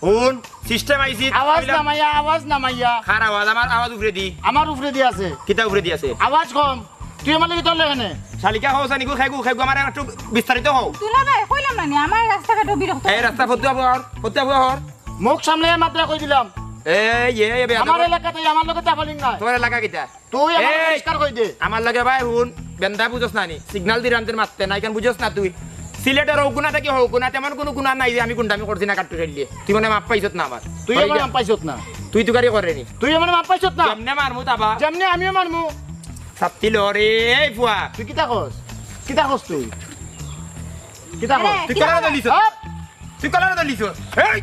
হুন, সিস্টেম আইছি। আওয়াজ নামাইয়া, আওয়াজ নামাইয়া। কার আওয়াজ? আমার আওয়াজ উপরেদি। আমার উপরেদি আছে। কিতা উপরেদি আছে? আওয়াজ কম। তুই আমার লগে তোর লগে নে। শালিকা হও সানি গো, খাইগু, খাইগু, আমার একটু বিস্তারিত হও। দুলাভাই, কইলাম না নি, আমার রাস্তাঘাটও বিরক্ত। এই রাস্তা ফতুয়া বহর, ফতুয়া বহর। মুখ সামলাইয়া মাতরা কই দিলাম। এই, এই, এই, বেয়াদব। আমার এলাকাত আমার লগে তাফালিং নাই। তোর এলাকা কিতা? তুই আমার এই, পরিষ্কার কই দে। আমার লগে ভাই হুন, বেন্দা বুঝস না নি? সিগনাল দিরাম তোর মাততে নাই, কেন বুঝস না তুই? সিলেটর হউকুনা থাকি হউকুনা, তেমন কুনু গুনা নাই যে আমি গুন্ডামি করছি না কাট্টু চাইলে। তুই মানে মাফ পাইছত না আমার। তুই আমার মাফ পাইছত না। তুই তুকারি করে নি। তুই আমার মাফ পাইছত না। যেমনে মারমু তাবা। যেমনে আমিও মারমু। ছাত্তি ল রে, এই ফুয়া। তুই কিতা কস? কিতা কস তুই? কিতা কস? আরে, তুই কিতা কলারে কস? দলিছ? হ্যাঁ? তুই কলারে দলিছ? এই!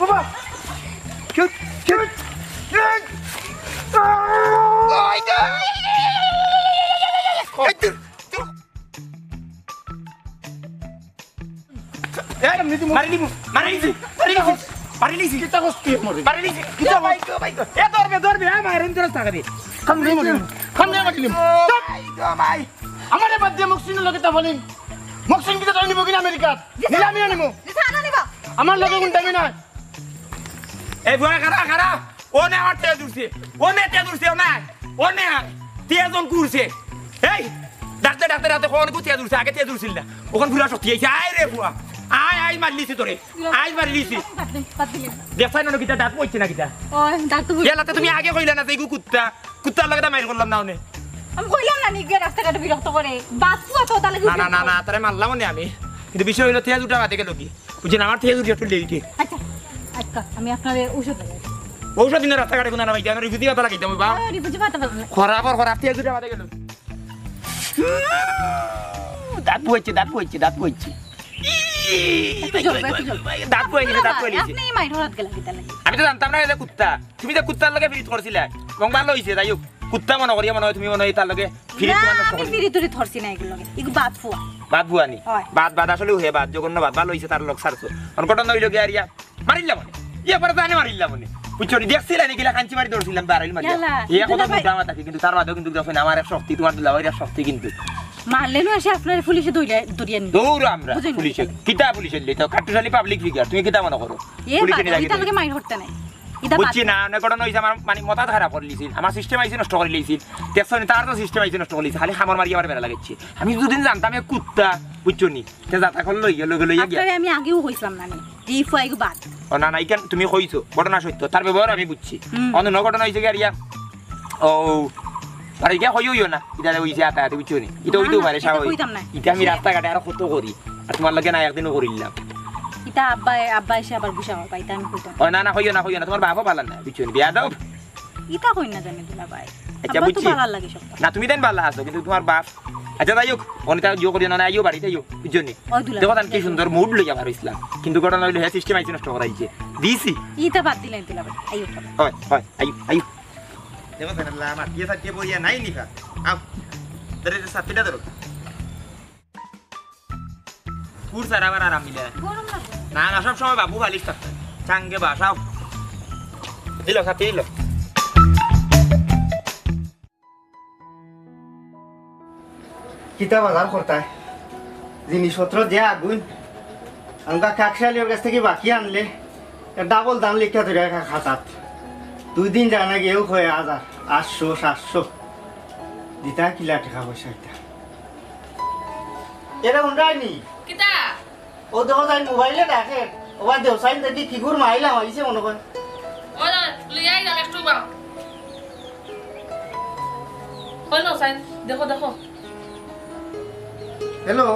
বাবা! Cute, cute, cute! ওই তো! এই তো, তো! এই, মারি দিমু, মারি দিছি, মারি দিছি, মারি দিছি। কিতা কস তুই আমারে? মারি দিছি। কিতা কস? ভাই গো, ভাই গো। এ ধরবে, ধরবে, এ মার, এমন ধরে থাকা দে। খাম দে, মারি দিমু। খাম দে, মারি দিমু। ভাই গো, ভাই। আমারে বাদ দিয়া মকসিনর লগে তাফালিং। মকসিন কিতা তাই নিব কিনা আমেরিকাত? নিলে আমিও নিমু। জি, স্যার, আনা নিবা। আমার লগে গুন্ডামি নাই। এই বুয়া, খারা, খারা। ও নে আমার তেজ উঠছে। ও নে তেজ উঠছে, ও নাই। ও নে আর। তেজ অন করছে। এই, ডাকতে, ডাকতে, ডাকতে কখন কো তেজ উঠছে? আগে তেজ উঠছিল না। অখন পুরা শক্তি আইছে। আয় রে বুয়া। আয়, আয় মারলিছি তোরে। আয় মারলিছি। বাদ দে, বাদ দে। দেখছাই না কিতা দাঁত পড়ছে না কিতা? ও, দাঁত তো পড়ছে। এলাতে তুমি আগে কইলা না যে এগু কুত্তা। কুত্তার লগে তো মাইর করলাম না অনে। আমি কইলাম না নি, গিয়া রাস্তাঘাটে বিরক্ত করে। বাদ তো তো তাহলে না, না, না, না, তারে মারলাম অনে আমি। কিন্তু বিষয় অইলো তেজ উঠা বাদে গেল কি? বুঝছেন, আমার তেজ উঠে একটু লেটে। আচ্ছা, আচ্ছা, আমি আপনারে ঔষধ দেব। ঔষধ দিনে রাস্তাঘাটে কোনো না ভাই, আমরা রিফিউজি পাতা লাগাইতাম, বা? ও, রিফিউজি পাতা লাগাইতাম। খরাপ আর খরাপ, তেজ উঠে বাদে গেল। দাঁত বইছে, দাঁত বইছে, দাঁত বইছে। একটু জোরে, একটু জোরে। দাঁত বইছে, দাঁত বইছে। আপনি মাইর হরাত গেলেন কিতা লাগি? আমি তো জানতাম না এটা কুত্তা। তুমি যে কুত্তার লগে ফিরিত করছিলা, এবং ভালো হইছে, যাই হোক। কুত্তা মনে করিয়া মনে হয়, তুমি মনে হয় তার লগে ফিরিত না, তোমার নষ্ট আমি করি। ফিরিত তুরি ধরছি না এগুলো লগে। এগু বাদ ফুয়া। বাদ ফুয়া নি? হয়। বাদ, বাদ আসলে হে বাদ, জঘন্য বাদ, ভালো হইছে তার লগ ছাড়ছো। অন ঘটনা হইল গিয়া আরিয়া, মারিল্লা মনে। ইয়ে পরে জানে মারিল্লা মনে। বুঝছো নি? দেখছিলা নি কিলা কাঞ্চি মারি ধরছিলাম, বারাইল মারিয়া। ইয়ালা, এ কত দুলাভাই। মোটা মাথা কি, কিন্তু তার বাদেও কিন্তু দেখো না, আমার এক শক্তি, তোমার দুলাভাইর এক শক্তি কিন্তু। মারলে নু আসে আপনারে পুলিশে ধরিয়া, ধরিয়া নিবে। দৌড় আমরা বুঝেন নি? পুলিশে। কিতা পুলিশে দিলে? তো কাট্টুশালী পাবলিক ফিগার, তুমি কিতা মনে করো? এ পুলিশে বাদ, নিয়ে যাবে ইতার লগে মাইর করতে নাই। ইতা বুঝছি বাদ। না, অনেক ঘটনা হইছে, আমার মানে মাথা খারাপ করে লিছিল, আমার সিস্টেম আইছে নষ্ট করে লিছিল। দেখছো নি, তার তো সিস্টেম আইছে নষ্ট করে লিছিল, খালি খামর মারি আমার বেড়া লাগাইছে। আমি দুদিন জানতাম এ কুত্তা, বুঝছো নি? তে যাতা কল লইয়া, লগে লইয়া গিয়া। আপনারে আমি আগেও কইছিলাম না নি, রিফ আইগু বাদ। ও না, না, ইখান তুমি কইছো, ঘটনা সত্য, তার ব্যবহার আমি বুঝছি। হুম। অন্য ঘটনা হইছে কি আর ইয়া, ও, আর ইটা কইও ইও না, ইটা হইছে আতা আতি, বুঝছো নি? ইটা না, হইতেও না, পারে, ইটা স্বাভাবিক। কইতাম না। ইটা আমি রাস্তাঘাটে আরো কত করি, আর তোমার লগে না একদিনও করিলাম। ইটা আব্বা, আব্বা এসে আবার গুসা হবে, ইটা আমি কইতাম। ও না, না, কইও না, কইও না, তোমার বাপও পালান না, বুঝছো নি? বেয়াদব। ইতা কই না জানি দুলাভাই। আচ্ছা, আব্বা তো বুঝছি। বালা লাগে সব। না, তুমি দেন বালা আছো, কিন্তু তোমার বাপ। আচ্ছা, যাই হোক, অনিতা ইয়ে করিও না, না, আইও বাড়িতে আইও, বুঝছো নি? ওই দুলাভাই। দেখো তান কি সুন্দর মুড লইয়া বার হইছিলাম। কিন্তু ঘটনা হইলো হ্যাঁ সিস্টেম আইছে নষ্ট করাইছে। দিছি। ইতা বাদ দিলাই দুলাভাই। আইও বাবা। হয়, হয়, আইও, আইও। দেখো তাহলে লা মাতিয়ে সাথে বইয়া নাই নিকা। আও। ধরে সাথীটা ধরো। কুর ছাড়া আবার আরাম মিলে না। গরম লাগে। না, না, সব সময় বাবু বালিশ থাকতে। চাঙ্গে বাসাও। দিল, খাতে দিল। কিতা বাজার করতায়? জিনিসপত্র যে আগুন। আমরা কাকশালির কাছ থেকে বাকি আনলে, ডাবল দাম লিখা ধরে রাখা খাতাত। দুই দিন জানা গিয়েও হয়ে হাজার, আটশো, সাতশো। দিতা কিলা টাকা পয়সা দিতা। এরে হুনরায়নি? কিতা? ও দেখো তাই মোবাইলে দেখে। ওবা দেও সাইন দেখি কিগুর মাইলা হইছে মনে হয়। ও না, লইয়াই যাও একটু বা। হলো সাইন, দেখো, দেখো। হ্যালো।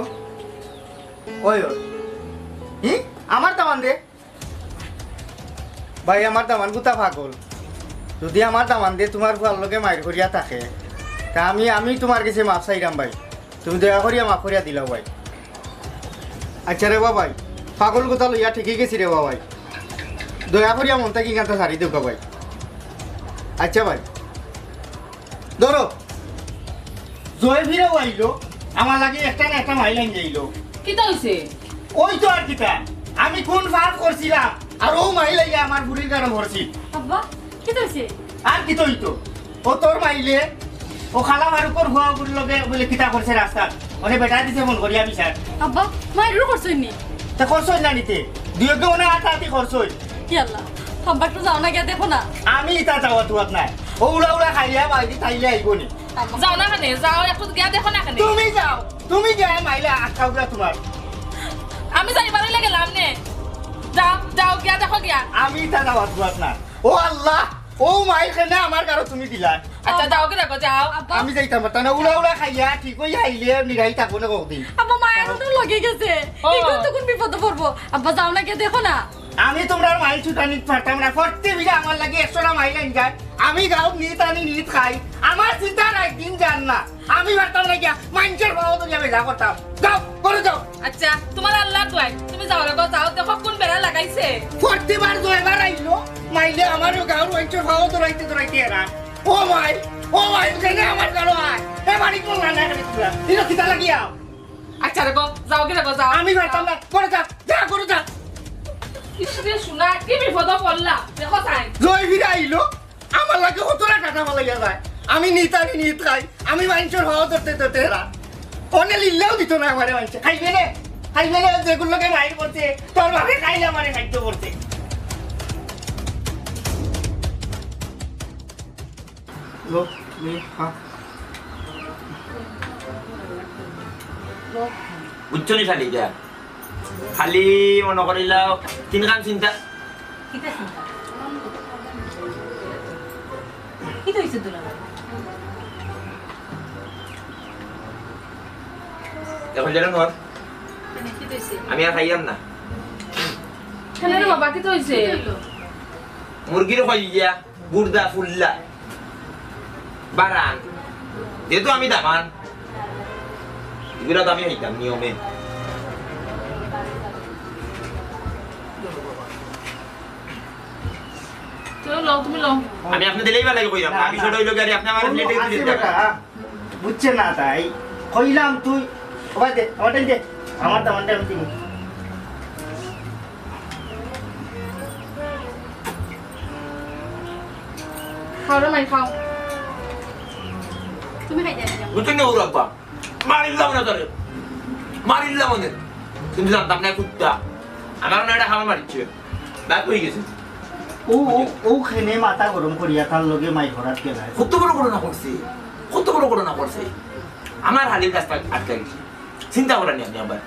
ওই, ওই। হি? আমার দামান দে। ভাই, আমার দামান গুতা পাগল। যদি আমার দামান দে তোমার ফুয়ার লগে মাইর করিয়া থাকে, তা আমি, আমি তোমার কাছে মাফ চাইরাম ভাই। তুমি দয়া করিয়া মাফ করিয়া দিলাও ভাই। আচ্ছা রে বাবাই, পাগল গুতা লইয়া ঠিকই গেছি রে বাবাই। দয়া করিয়া মনটা কি গানটা ছাড়ি দেও ভাই। আচ্ছা ভাই। ধরো, জয়ফিরেও আইলো, আমার লাগি একটা না একটা মাইল আইন যাইলো। কিতা অইছে? ওই তো আর কিতা, আমি কোন পাপ করছিলাম, আর ও মাইল আইয়া আমার বুড়ির গারো ভরছি। আব্বা, কিতা অইছে? আর কিতা অইতো? ও তোর মাইলে, ও খালা ফারুকর ফুয়াগুর লগে বলে কিতা করছে রাস্তাত, ওরে বেটা দিছে মন করিয়া বিচার। আব্বা, মাইরও করছইন নি? তে করছইন না নিতে, দুইওকে ওনে আতাআতি করছইন। কি আল্লাহ, আব্বা একটু যাও না, গিয়া দেখো না। আমি ইতা যাওয়া তুয়াত নাই, ও উড়া উড়া খাইয়া বাইদি তাইলে আইবো নি। যাও না কেনে, যাও একটু গিয়া দেখো না কেনে। তুমি যাও, তুমি গিয়া মাইলে আটকাও গিয়া তোমার। আমি যাইবার লাগি গেলাম নে। যাও, যাও, গিয়া দেখো গিয়া। আমি ইতা যাওয়া তুয়াত না। ও আল্লাহ, ও মাইর কেনে আমার গারো তুমি দিলা। আচ্ছা, যাও গিয়া দেখো, যাও। আব্বা। আমি যাইতাম পারতাম না, উড়া উড়া খাইয়া ঠিক অইয়া আইলে নিরাই থাকবো না কতদিন। আব্বা, মাইর তো লগে গেছে। ও। এখন তো কোন বিপদে পড়বো। আব্বা, যাও না, গিয়া দেখো না। আমি তোমরার মাইল ছুটানি পারতাম না, প্রতি বিঘা আমার লাগি একশোটা মাইল আইন যায়। আমি গাঁও নিত আনি নিত খাই, আমার চিন্তা নাই, দিন যার না। আমি পারতাম না গিয়া, মাইনষর পাও ধরিয়া বেজা করতাম। যাও, ঘরো যাও। আচ্ছা, তোমার আল্লাহর দোয়াই, তুমি যাও রে গো, যাও, দেখো কোন বেড়া লাগাইছে। প্রতিবার জয়বার আইলো, মাইলে আমার গাঁওর মাইনষর পাও ধরাইতে ধরাইতে এরা। ও মাই, ও মাই, কেনে আমার গাঁও আয়? এ বাড়ি কোন রান্না করে তোমরা? ইনো কিতা লাগিয়া? আচ্ছা রে গো, যাও গি রে গো, যাও। আমি পারতাম না, ঘরো যা, যা, ঘরো যা। ইস রে, শোনা, কি বিপদে পড়লাম, দেখো তাই। জয়ফিরে আইলো, আমার লাগি কতটা টাকা ফালাইয়া যায়। আমি নিত আনি নিত খাই, আমি মাইনষর পাও ধরতে ধরতে এরা। অনে লিল্লাও দিত না আমারে মাইনষে। খাইবে রে, খাইবে রে, যেগুর লগে মাইর করছে, তোর বাপে খাইলে আমারে খাইতে করছে। লো, লে, হা। বুঝছো নি শালিকা? খালি মনো করিলাও, তিনখান চিন্তা। কিতা চিন্তা? কিতা অইছে দুলাভাই? এখন জানো নর? কেনে, কিতা অইছে? আমি আর খাইয়াম না। কেনে রে বাবা, কিতা অইছে? কিতা অইলো? মুরগির কলিজা, গুর্দা, ফুল্লা, বারান, যেহেতু আমি দামান, এগুলা তো আমি খাইতাম নিয়মে। চলো, লও, তুমি লও। আমি আপনে দিলেই ভালা লাগে কইরাম না। না, না। বিষয়টা অইলো কি, আরে আপনে আমার ও, প্লেটে আছে দিলেন বেটা, কেন? হ্যাঁ। বুঝছে না তাই? কইলাম তুই, ওবা দে, আমারটা দে। আমার দামানটা আমি দিমু। খাও রে মাই, খাও। তুমি খাই দেবে। বুঝছেন না, ওর আব্বা? মারিল্লাম না তোরে। মারিল্লাম ওদের। কিন্তু জানতাম না কুত্তা। আমার মনে হয় এটা হামা মারিচ্ছে। ব্যাক হয়ে গেছে। ও, ও, ও খেনে মাথা গরম করিয়া তার লগে মাই করাত গেলায়। কত বড় ঘটনা করছে? কত বড় ঘটনা করছে? আমার হালির কাজটা আটকে গেছে। চিন্তা করেন আপনি আবার।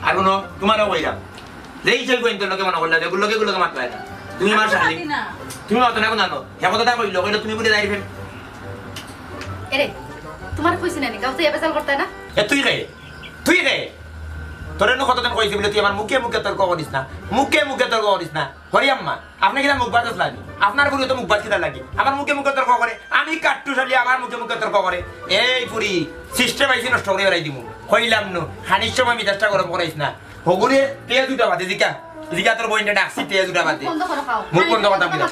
আর কোনো তোমারও কইলাম। যেই সেই গোয়েন্দার লগে মনে করলে, যেগুলো লগে, এগুলো লগে মাতলায় না। তুমি আমার শালি। তুমি মাতো না, জানো? হে কথা তা কইলো, কইলো তুমি বুলে যাই ফেল। এরে, তোমার কইছি না নি, গাঁও তো এ বেজাল করতে না? এ তুই কে? তুই কে? তোরে নু কতদিন কইছি বলে তুই আমার মুখে মুখে তর্ক করিস না, মুখে মুখে তর্ক করিস না। হরি আম্মা, আপনি কিনা মুখ বাতাস লাগি? আপনার বুড়ি তো মুখ বাত কিতা লাগি? আমার মুখে মুখে তর্ক করে, আমি কাট্টু শালি আমার মুখে মুখে তর্ক করে। এই পুরি, সিস্টেম আইছি নষ্ট করে বেড়াই দিমু। কইলাম নু, খানির সময় মিজাজটা গরম করাইস না। হগুরে, তেজ উঠা বাদে জিকা, জিকা তোর বইনটা ডাকছি, তেজ উঠা বাদে। মুখ বন্ধ করো, খাও। মুখ বন্ধ করতাম কিনা?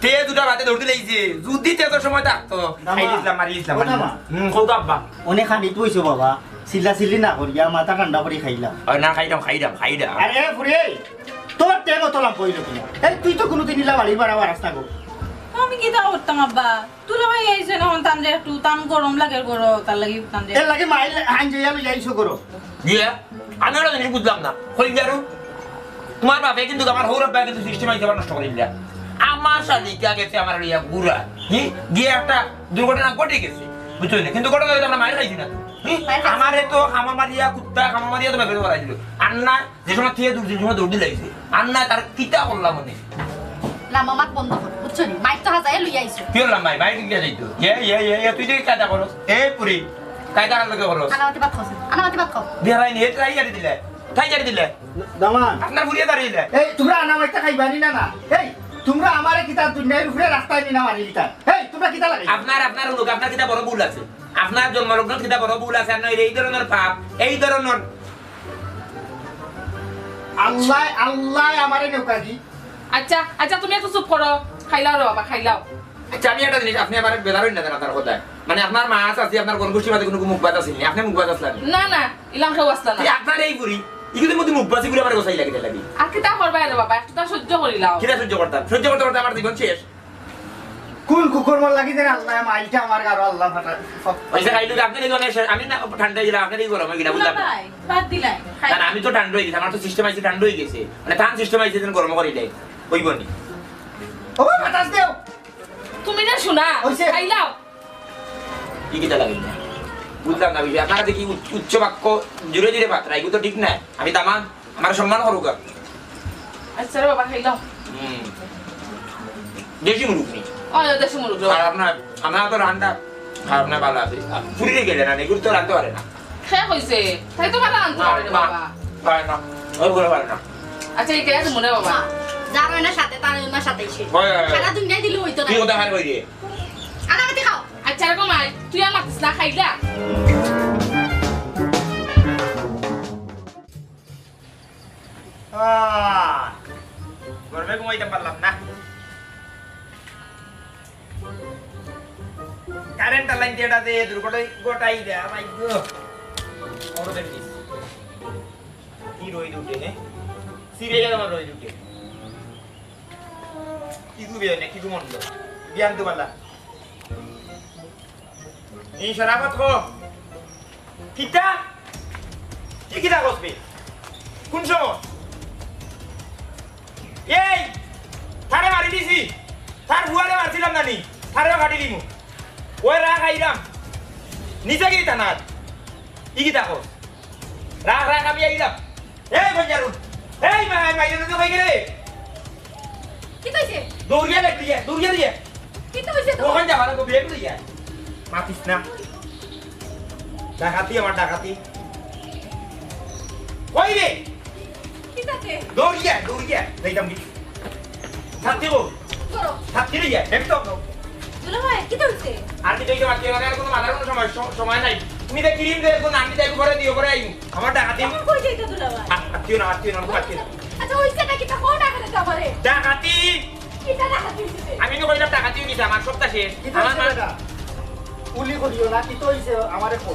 তেজ উঠা বাদে দৌড় দিলে এই যে, যদি তেজর সময় থাকতো, দামা। খাই দিছিলাম, মারি দিছিলাম, ও মারি দামা। দিছিলাম। হুম, কও তো আব্বা। অনেক খানিত বইছো বাবা, চিল্লা চিল্লি না করিয়া, মাথা ঠান্ডা করি খাইলাম। ও না, খাইলাম, খাইলাম, খাইলাম। আরে ফুরি, তোর টেম অত লাম্বা অইলো কিনা? এই, তুই তো কোনোদিন ইলা বাড়ির বাড়া বাড়াস না গো। আমি কিতা করতাম আব্বা? দুলাভাই আইছে না, এখন তানরে একটু তান গরম লাগে গরো, তার লাগি তানরে। এর লাগি মাইল হান যাইয়া লই যাইছো গরো। ইয়ে, আমি ওটা জিনিস বুঝলাম না। কই গেল? তোমার বাপে কিন্তু আমার হৌর বাপে কিন্তু সিস্টেম আইছে আবার নষ্ট করে দিলা। আমার শালিকা গেছে আমার লইয়া ঘুরা। হি? গিয়া একটা দুর্ঘটনা ঘটে গেছে। বুঝছো না? কিন্তু ঘটনা হইলে আমরা মাইর খাইছি না তো। হি? মাইর খাইছি। আমারে তো খামা মারিয়া কুত্তা, খামা মারিয়া তো বের করাই দিল। আর না যে সময় থিয়ে দৌড়, যে সময় দৌড় দিলাইছে। আর না, তার কিতা করলাম মানে? লাম্বা মাত বন্ধ করো, বুঝছো নি? মাইর তো হাজাইয়া লইয়া আইছো। কি করলাম ভাই? মাইর কি যাইতো? এ, এ, এ, এ, তুই যে কায়দা করস। এ, পুরি, কায়দা কার লগে করস? আনামাতি বাদ খাওছে, আনামাতি বাদ খাও। বিয়া ভাই নিয়ে তাই জারি দিলে, তাই জারি দিলে। দামান। আপনার বুড়িয়ে দাঁড়িয়ে দিলে। এই, তোমরা আনামাইটা খাইবানি না, না? এই, তোমরা আমারে কিতা দুনিয়ার উপরে রাস্তায় নিনা মারি দিতা? এই, তোমরা কিতা লাগে? আপনার, আপনার লোক, আপনার কিতা বড় ভুল আছে? আপনার জন্মলগ্ন কিতা বড় ভুল আছে? আর নইলে এই ধরনের পাপ, এই ধরনের আল্লাহ, আল্লাহ আমারে নৌকা দি। আচ্ছা, আচ্ছা, তুমি একটু চুপ করো। খাইলাও রে বাবা, খাইলাও। আচ্ছা, আমি একটা জিনিস, আপনে আমারে বেজার অইন না যেন আপনার কথায়। মানে, আপনার মা আছে, আছে, আপনার গণগোষ্ঠীর মাঝে কুনু মুখবাজ আছে নি? আপনে মুখবাজ আছলা নি? না, না, ইলাম কেউ আছলা না। এই আপনার এই বুড়ি, ইগুলো মধ্যে মুখবাজি করে আমার গোসাই লাগে লাগে। আর কিতা করবা রে বাবা, একটু তো সহ্য করিলাও। কিতা সহ্য করতাম? সহ্য করতে করতে আমার জীবন শেষ। কোন কুকুর মর লাগি দেন আল্লাহ, মাইলটা আমার গারো আল্লাহ ফাটা। ওই যে খাইলু, আপনি এই জন্য এসে, আমি না ঠান্ডা গেলাম, আপনার এই গরম হয়ে গেলাম, বুঝলাম না। ভাই, বাদ দিলাই। না, না, আমি তো ঠান্ডা হয়ে গেছি, আমার তো সিস্টেম আছে, ঠান্ডা হয়ে গেছে। মানে, তান সিস্টেম আছে, যেন গরম করি দেয়, ওই বনি। ও, বাতাস দেও। তুমি না শোনা, হইছে। খাইলাও। কি কিতা লাগে না? বুঝলাম না বিষয়। আপনারা দেখি উচ্চ, উচ্চ বাক্য জুড়ে জুড়ে পাত্রা, এগুলো তো ঠিক না। আমি দামান, আমার সম্মান করুক। আচ্ছা রে বাবা, খাইলাও। হুম। দেশি মুরুগ নি? ও, দেশি মুরুগ রে বাবা। খারাপ না, আমরা তো রান্না, খারাপ না, ভালো আছে। আ, পুরী গেলে না, এগুলো তো রাঁধতে পারে না। খে কইছে, তাই তো ভালো আনতে মা, পারে রে মা, বাবা। পারে না, ওর করে পারে না। আচ্ছা, এই কে আছে মনে বাবা? মা, যার হয় না সাথে, তার হয় না সাথে এসে। হয়, হয়, হয়। সারা দুনিয়ায় দিলে হইতো না। তুই ওটা হার কই রে? আনামতি খাও। আচ্ছা, এরকম আয়, তুই আর মাতিস না, খাইলা? আহ, গরমে ঘুমাইতাম পারলাম না। কারেন্ট লাইন দিয়ে এটা দিয়ে দুর্ঘটনা ঘটাই দেয়, আমার গো। অরো দেখি। কি রইদ উঠে, হ্যাঁ? সিরিয়াল আমার রইদ উঠে। কি ঘুমিয়ে নে, কি ঘুমন লো? বিয়ান তো বালা। এই শরাফত কো। কিতা? কি কিতা কস বে? কোন সময়? এই, তারে মারি দিছি। তার বুয়ারে মারছিলাম না নি? তারেও কাটি দিমু। ওই রাগ আইরাম। নিচে গিয়ে থানাত। ই কিতা কস? রাগ, রাগ, আমি আইলাম। এই, বঞ্জারুন। এই, মা, মা, এটা তো হয়ে গেলে। কি কইছে? দৌড়িয়া দেখ, দৌড়িয়া, দৌড়িয়া দিয়ে। কি কইছে তো? ওখান যা, ভালো করে বের হয়ে যায়। মাতিস না। ডাকাতি, আমার ডাকাতি। কই রে? কি তাতে? দৌড়িয়া, দৌড়িয়া। যাইতাম কি? ছাত্রী গো। করো। ছাত্রী রে, একদম। দুলা ভাই, কি ধরছে? আর কি দেখতে পাচ্ছি, মানে আর কোনো মাথার কোনো সময়, স-, সময় নাই। তুমি যে ক্রিম দিয়ে এখন আমি দেখো ঘরে দিয়ে ঘরে আইমু। আমার ডাকাতি। এখন কই যাইতো দুলা ভাই? আ-, আত্মীয় না, আত্মীয় না, আত্মীয় না। আচ্ছা, ওই সেটা কি তা কোন ডাকাতি তা পারে? ডাকাতি। কিতা ডাকাতি হইছে? আমি তো কইলাম ডাকাতি হইছে, আমার সবটা শেষ। কিতা আমার হইছে মা- বেটা? উলি করিও না, কিতা হইছে আমারে কও।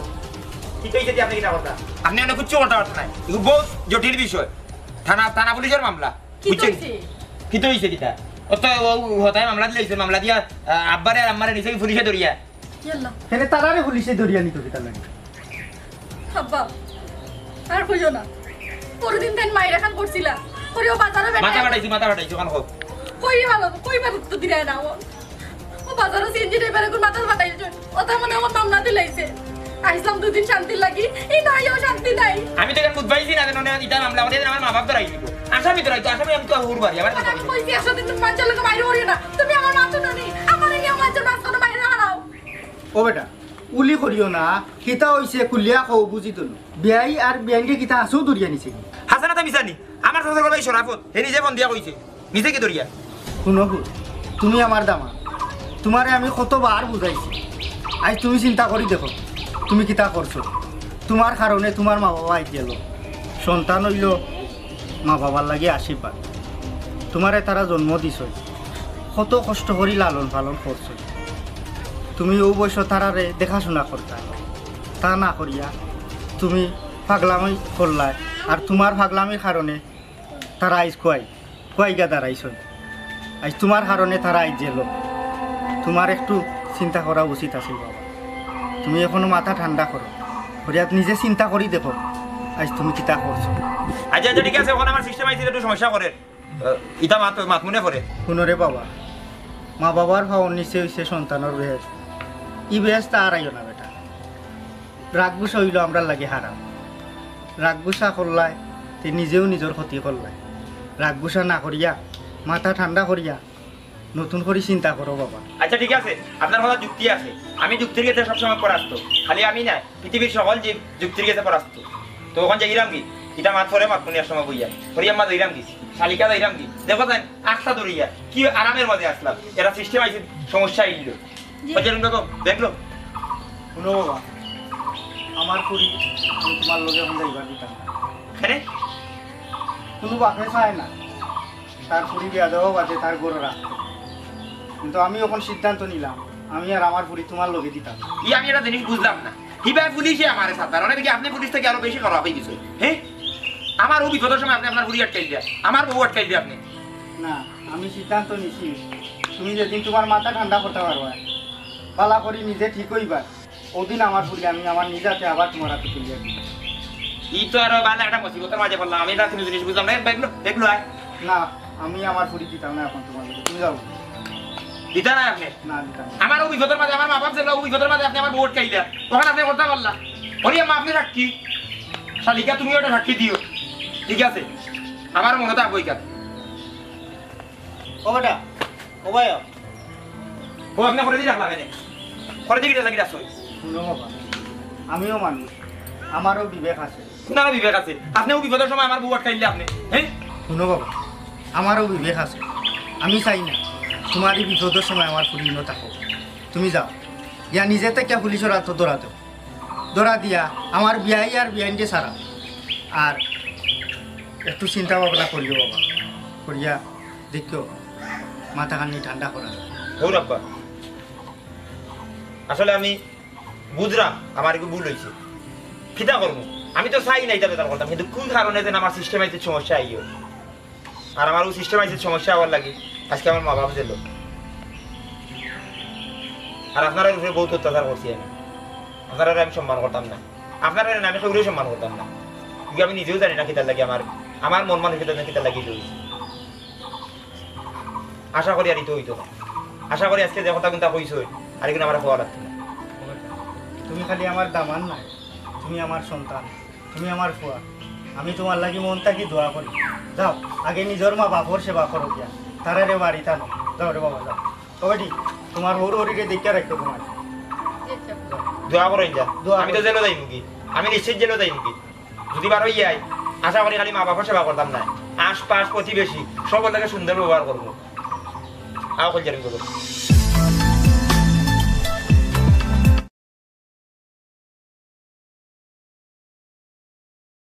কিতা হইছে দিয়ে আপনি কিতা কথা? আপনি অনেক উচ্চ কথাবার্তা নাই। এগুলো বহুত জটিল বিষয়। থানা, থানা পুলিশের মামলা। কিতা বুঝছেন? হইছে? কিতা হইছে কিতা? ও তো ও হতায় মামলা দিলাইছে, মামলা দিয়া, আহ, আব্বারে আর আম্মারে নিছে পুলিশে ধরিয়া। ইয়াল্লা। হেনে তারারে পুলিশে ধরিয়া নিত কিতা লাগে? আব্বা, আর কইও না। পরদিন তাইন মাইরা খান করছিলা। করিও বাজারো বেটা। মাথা ফাটাইছি, মাথা ফাটাইছি, ওখান হোক। কই ভালো, কই ভালো তো দিরায় না ও। ও বাজারো সিএনজি ড্রাইভারে কোন মাথা ফাটাইছে। ও তার মানে আমার মামলা দিলাইছে। আইসলাম দুদিন শান্তি লাগি, এই নাইও শান্তি নাই। আমি তো এখন বুঝবাইছি না, জানো না, ইটা মামলা আমাদের আমার মা বাপ ধরাই দিব। আসামি ধরাই তো, আসামি আমি তো হুর বাড়ি, আমার আর আমি কইছি, একশো দিন তুমি মানষর লগে মাইর করিও না। তুমি আমার মা তো নানি, আমার এই মানষর মাঝখানে মাইর হারাও। ও বেটা, উলি করিও না, কিতা হইছে খুলিয়া কও বুঝি তো না। বিয়াই আর বিয়াইনকে কিতা হাসু ধরিয়া নিছে কি? হাসানা তো মিছানি, আমার শ্বশুর ভাই শরাফত, হে নিজে ফোন দিয়া কইছে। নিজে কি দরিয়া? হুনো হুন, তুমি আমার দামা, তোমারে আমি কতবার বুঝাইছি। আজ তুমি চিন্তা করি দেখো, তুমি কিতা করছো। তোমার কারণে তোমার মা বাবা আইজ গেল। সন্তান হইল মা বাবার লাগি আশীর্বাদ। তোমারে তারা জন্ম দিছ, কত কষ্ট করি লালন পালন করছো। তুমি ও বয়স তারারে দেখাশোনা করতা, তা না করিয়া তুমি পাগলামি করলায়। আর তোমার পাগলামির কারণে তারা আইজ খুয়াই, খুয়াইগা দাঁড়াইছইন। আইজ তোমার কারণে তারা আইজ জেলো। তোমার একটু চিন্তা করা উচিত আছিল বাবা। তুমি এখনো মাথা ঠান্ডা করো, করিয়া নিজে চিন্তা করি দেখো, আইজ তুমি কিতা করছো। আচ্ছা, আচ্ছা, ঠিক আছে, এখন আমার সিস্টেম আইছে, একটু সমস্যা করে। আহ, ইতা মাত, মাত মনে পড়ে। হুনো রে বাবা, মা বাবার পাওর নিচে হইছে সন্তানর বেহেস্ত। ই বেহেস্ত আর আইও না বেটা। রাগ গুসা হইল আমরার লাগি হারাম। রাগ গুসা করলায়, তে নিজেও নিজর ক্ষতি করলায়। রাগ গুসা না করিয়া, মাথা ঠান্ডা করিয়া, নতুন করি চিন্তা করো বাবা। আচ্ছা, ঠিক আছে, আপনার কথা যুক্তি আছে। আমি যুক্তির গেছে সবসময় পরাস্ত। খালি আমি না, পৃথিবীর সকল জীব যুক্তির গেছে পরাস্ত। তো ওখান যাইরাম কি? ইটা মাত পরে মাত কোন এক সময় বইয়া। পরে আম্মা যাইরাম কি? শালিকা যাইরাম কি? দেখো তাইন, আখতা ধরিয়া। কি আরামের মাঝে আসলাম। এরা সিস্টেম আইছে, সমস্যা আইল। জি। বাজারুন বেগম, দেখলো? হুনো বাবা, আমার ফুরি আমি তোমার লগে এখন যাইবার দিতাম না। কেনে? কোনো বাপে চায় না তার ফুরি বিয়া দেওয়া বাদে তার ঘরে রাখতে। কিন্তু আমি অখন সিদ্ধান্ত নিলাম, আমি আর আমার ফুরি তুমার লগে দিতাম না। ই আমি একটা জিনিস বুঝলাম না, হিবায় পুলিশে আমারে ছাড়তা না, অনে দেখি আপনে পুলিশ থাকি আরো বেশি খারাপ অই গেছইন। হে, আমার অউ বিপদর সময় আপনে আপনার ফুরি আটকাইলা, আমার বউ আটকাইলা আপনে। না, আমি সিদ্ধান্ত নিছি, তুমি যেদিন তুমার মাথা ঠান্ডা করতা পারবায়, ভালা করি নিজে ঠিক অইবায়, অউদিন আমার ফুরি আমি আমার নিজ আতে আবার তুমার আতো তুলিয়া দিমু। ই তো আরো ভালা একটা মুসিবতর মাঝে পড়লাম। আমি একটা জিনিস বুঝলাম না। এ, বেগলো, বেগলো আয়। না, আমি আমার ফুরি দিতাম না অখন তুমার লগে। তুমি যাও। দিতা না আপনে? না, দিতাম না। আমার অউ বিপদর মাঝে, আমার মা বাপ যেলা অউ বিপদর মাঝে আপনে আমার বউ আটকাইলা। অখন আপনে করতা পারলা। ওরে মা, আপনে সাক্ষী। শালিকা, তুমিও একটা সাক্ষী দিও। ঠিক আছে? আমার মনে থাকবো ই কথা। ও বেটা, ও ভাই, ও আপনে করে দি রাখলা কেনে? করে দি কিতা লাগি রাখছইন? হুনো বাবা, আমিও মানুষ, আমারও বিবেক আছে। আপনারও বিবেক আছে? আপনে অউ বিপদর সময় আমার বউ আটকাইলা আপনে, হে? হুনো বাবা, আমারও বিবেক আছে। আমি চাই না তুমার ই বিপদর সময় আমার ফুরি ইনো থাকউক। তুমি যাও, ইয়া নিজে থাকি পুলিশর আতো ধরা দেও। ধরা দিয়া আমার বিয়াই আর বিয়াইনরে ছাড়াও। আর একটু চিন্তা ভাবনা করিও বাবা, করিয়া দেখিও মাথাখানি ঠান্ডা করা। হউর আব্বা, আসলে আমি বুঝরাম আমার একটু ভুল অইছে। কিতা করমু? আমি তো চাই না ইতা বেজার করতাম, কিন্তু কুন কারণে যেন আমার সিস্টেম আইতে সমস্যা আইও। আর আমার অউ সিস্টেম আইতে সমস্যা অওয়ার লাগি আজকে আমার মা বাপ যেলা। আর আপনারার উপরে বউত অত্যাচার করছি আমি। আপনারারে আমি সম্মান করতাম না, আপনারারে আমি কেউরেউ সম্মান করতাম না। কিন্তু আমি নিজেও জানি না কিতার লাগি আমার, আমার মন মানসিকতা কিতার লাগি অইছে। আশা করি আর ইতা অইতো না। আশা করি আজকে যে কথা কুন্তা কইছইন, আর ইগুন আমারে কওয়া লাগতো না। তুমি খালি আমার দামান নায়, তুমি আমার সন্তান, তুমি আমার ফুয়া। আমি তুমার লাগি মন থাকি দোয়া করি। যাও, আগে নিজর মা বাপর সেবা করো গিয়া, তারারে বাড়িত আনো। যাও রে বাবা, যাও। ও বেটি, তুমার হউর হউরিরে দেখিয়া রাখিও তুমার। দোয়া করইন যা। দোয়া আমি তো করো। জেলো যাইমুগি, আমি নিশ্চিত জেলো যাইমুগি। যদি বার অইয়াই, আশা করি খালি মা বাপর সেবা করতাম না, আশপাশ প্রতিবেশী সবর লগে সুন্দর ব্যবহার করমু। আও, কইল যাবি বলো।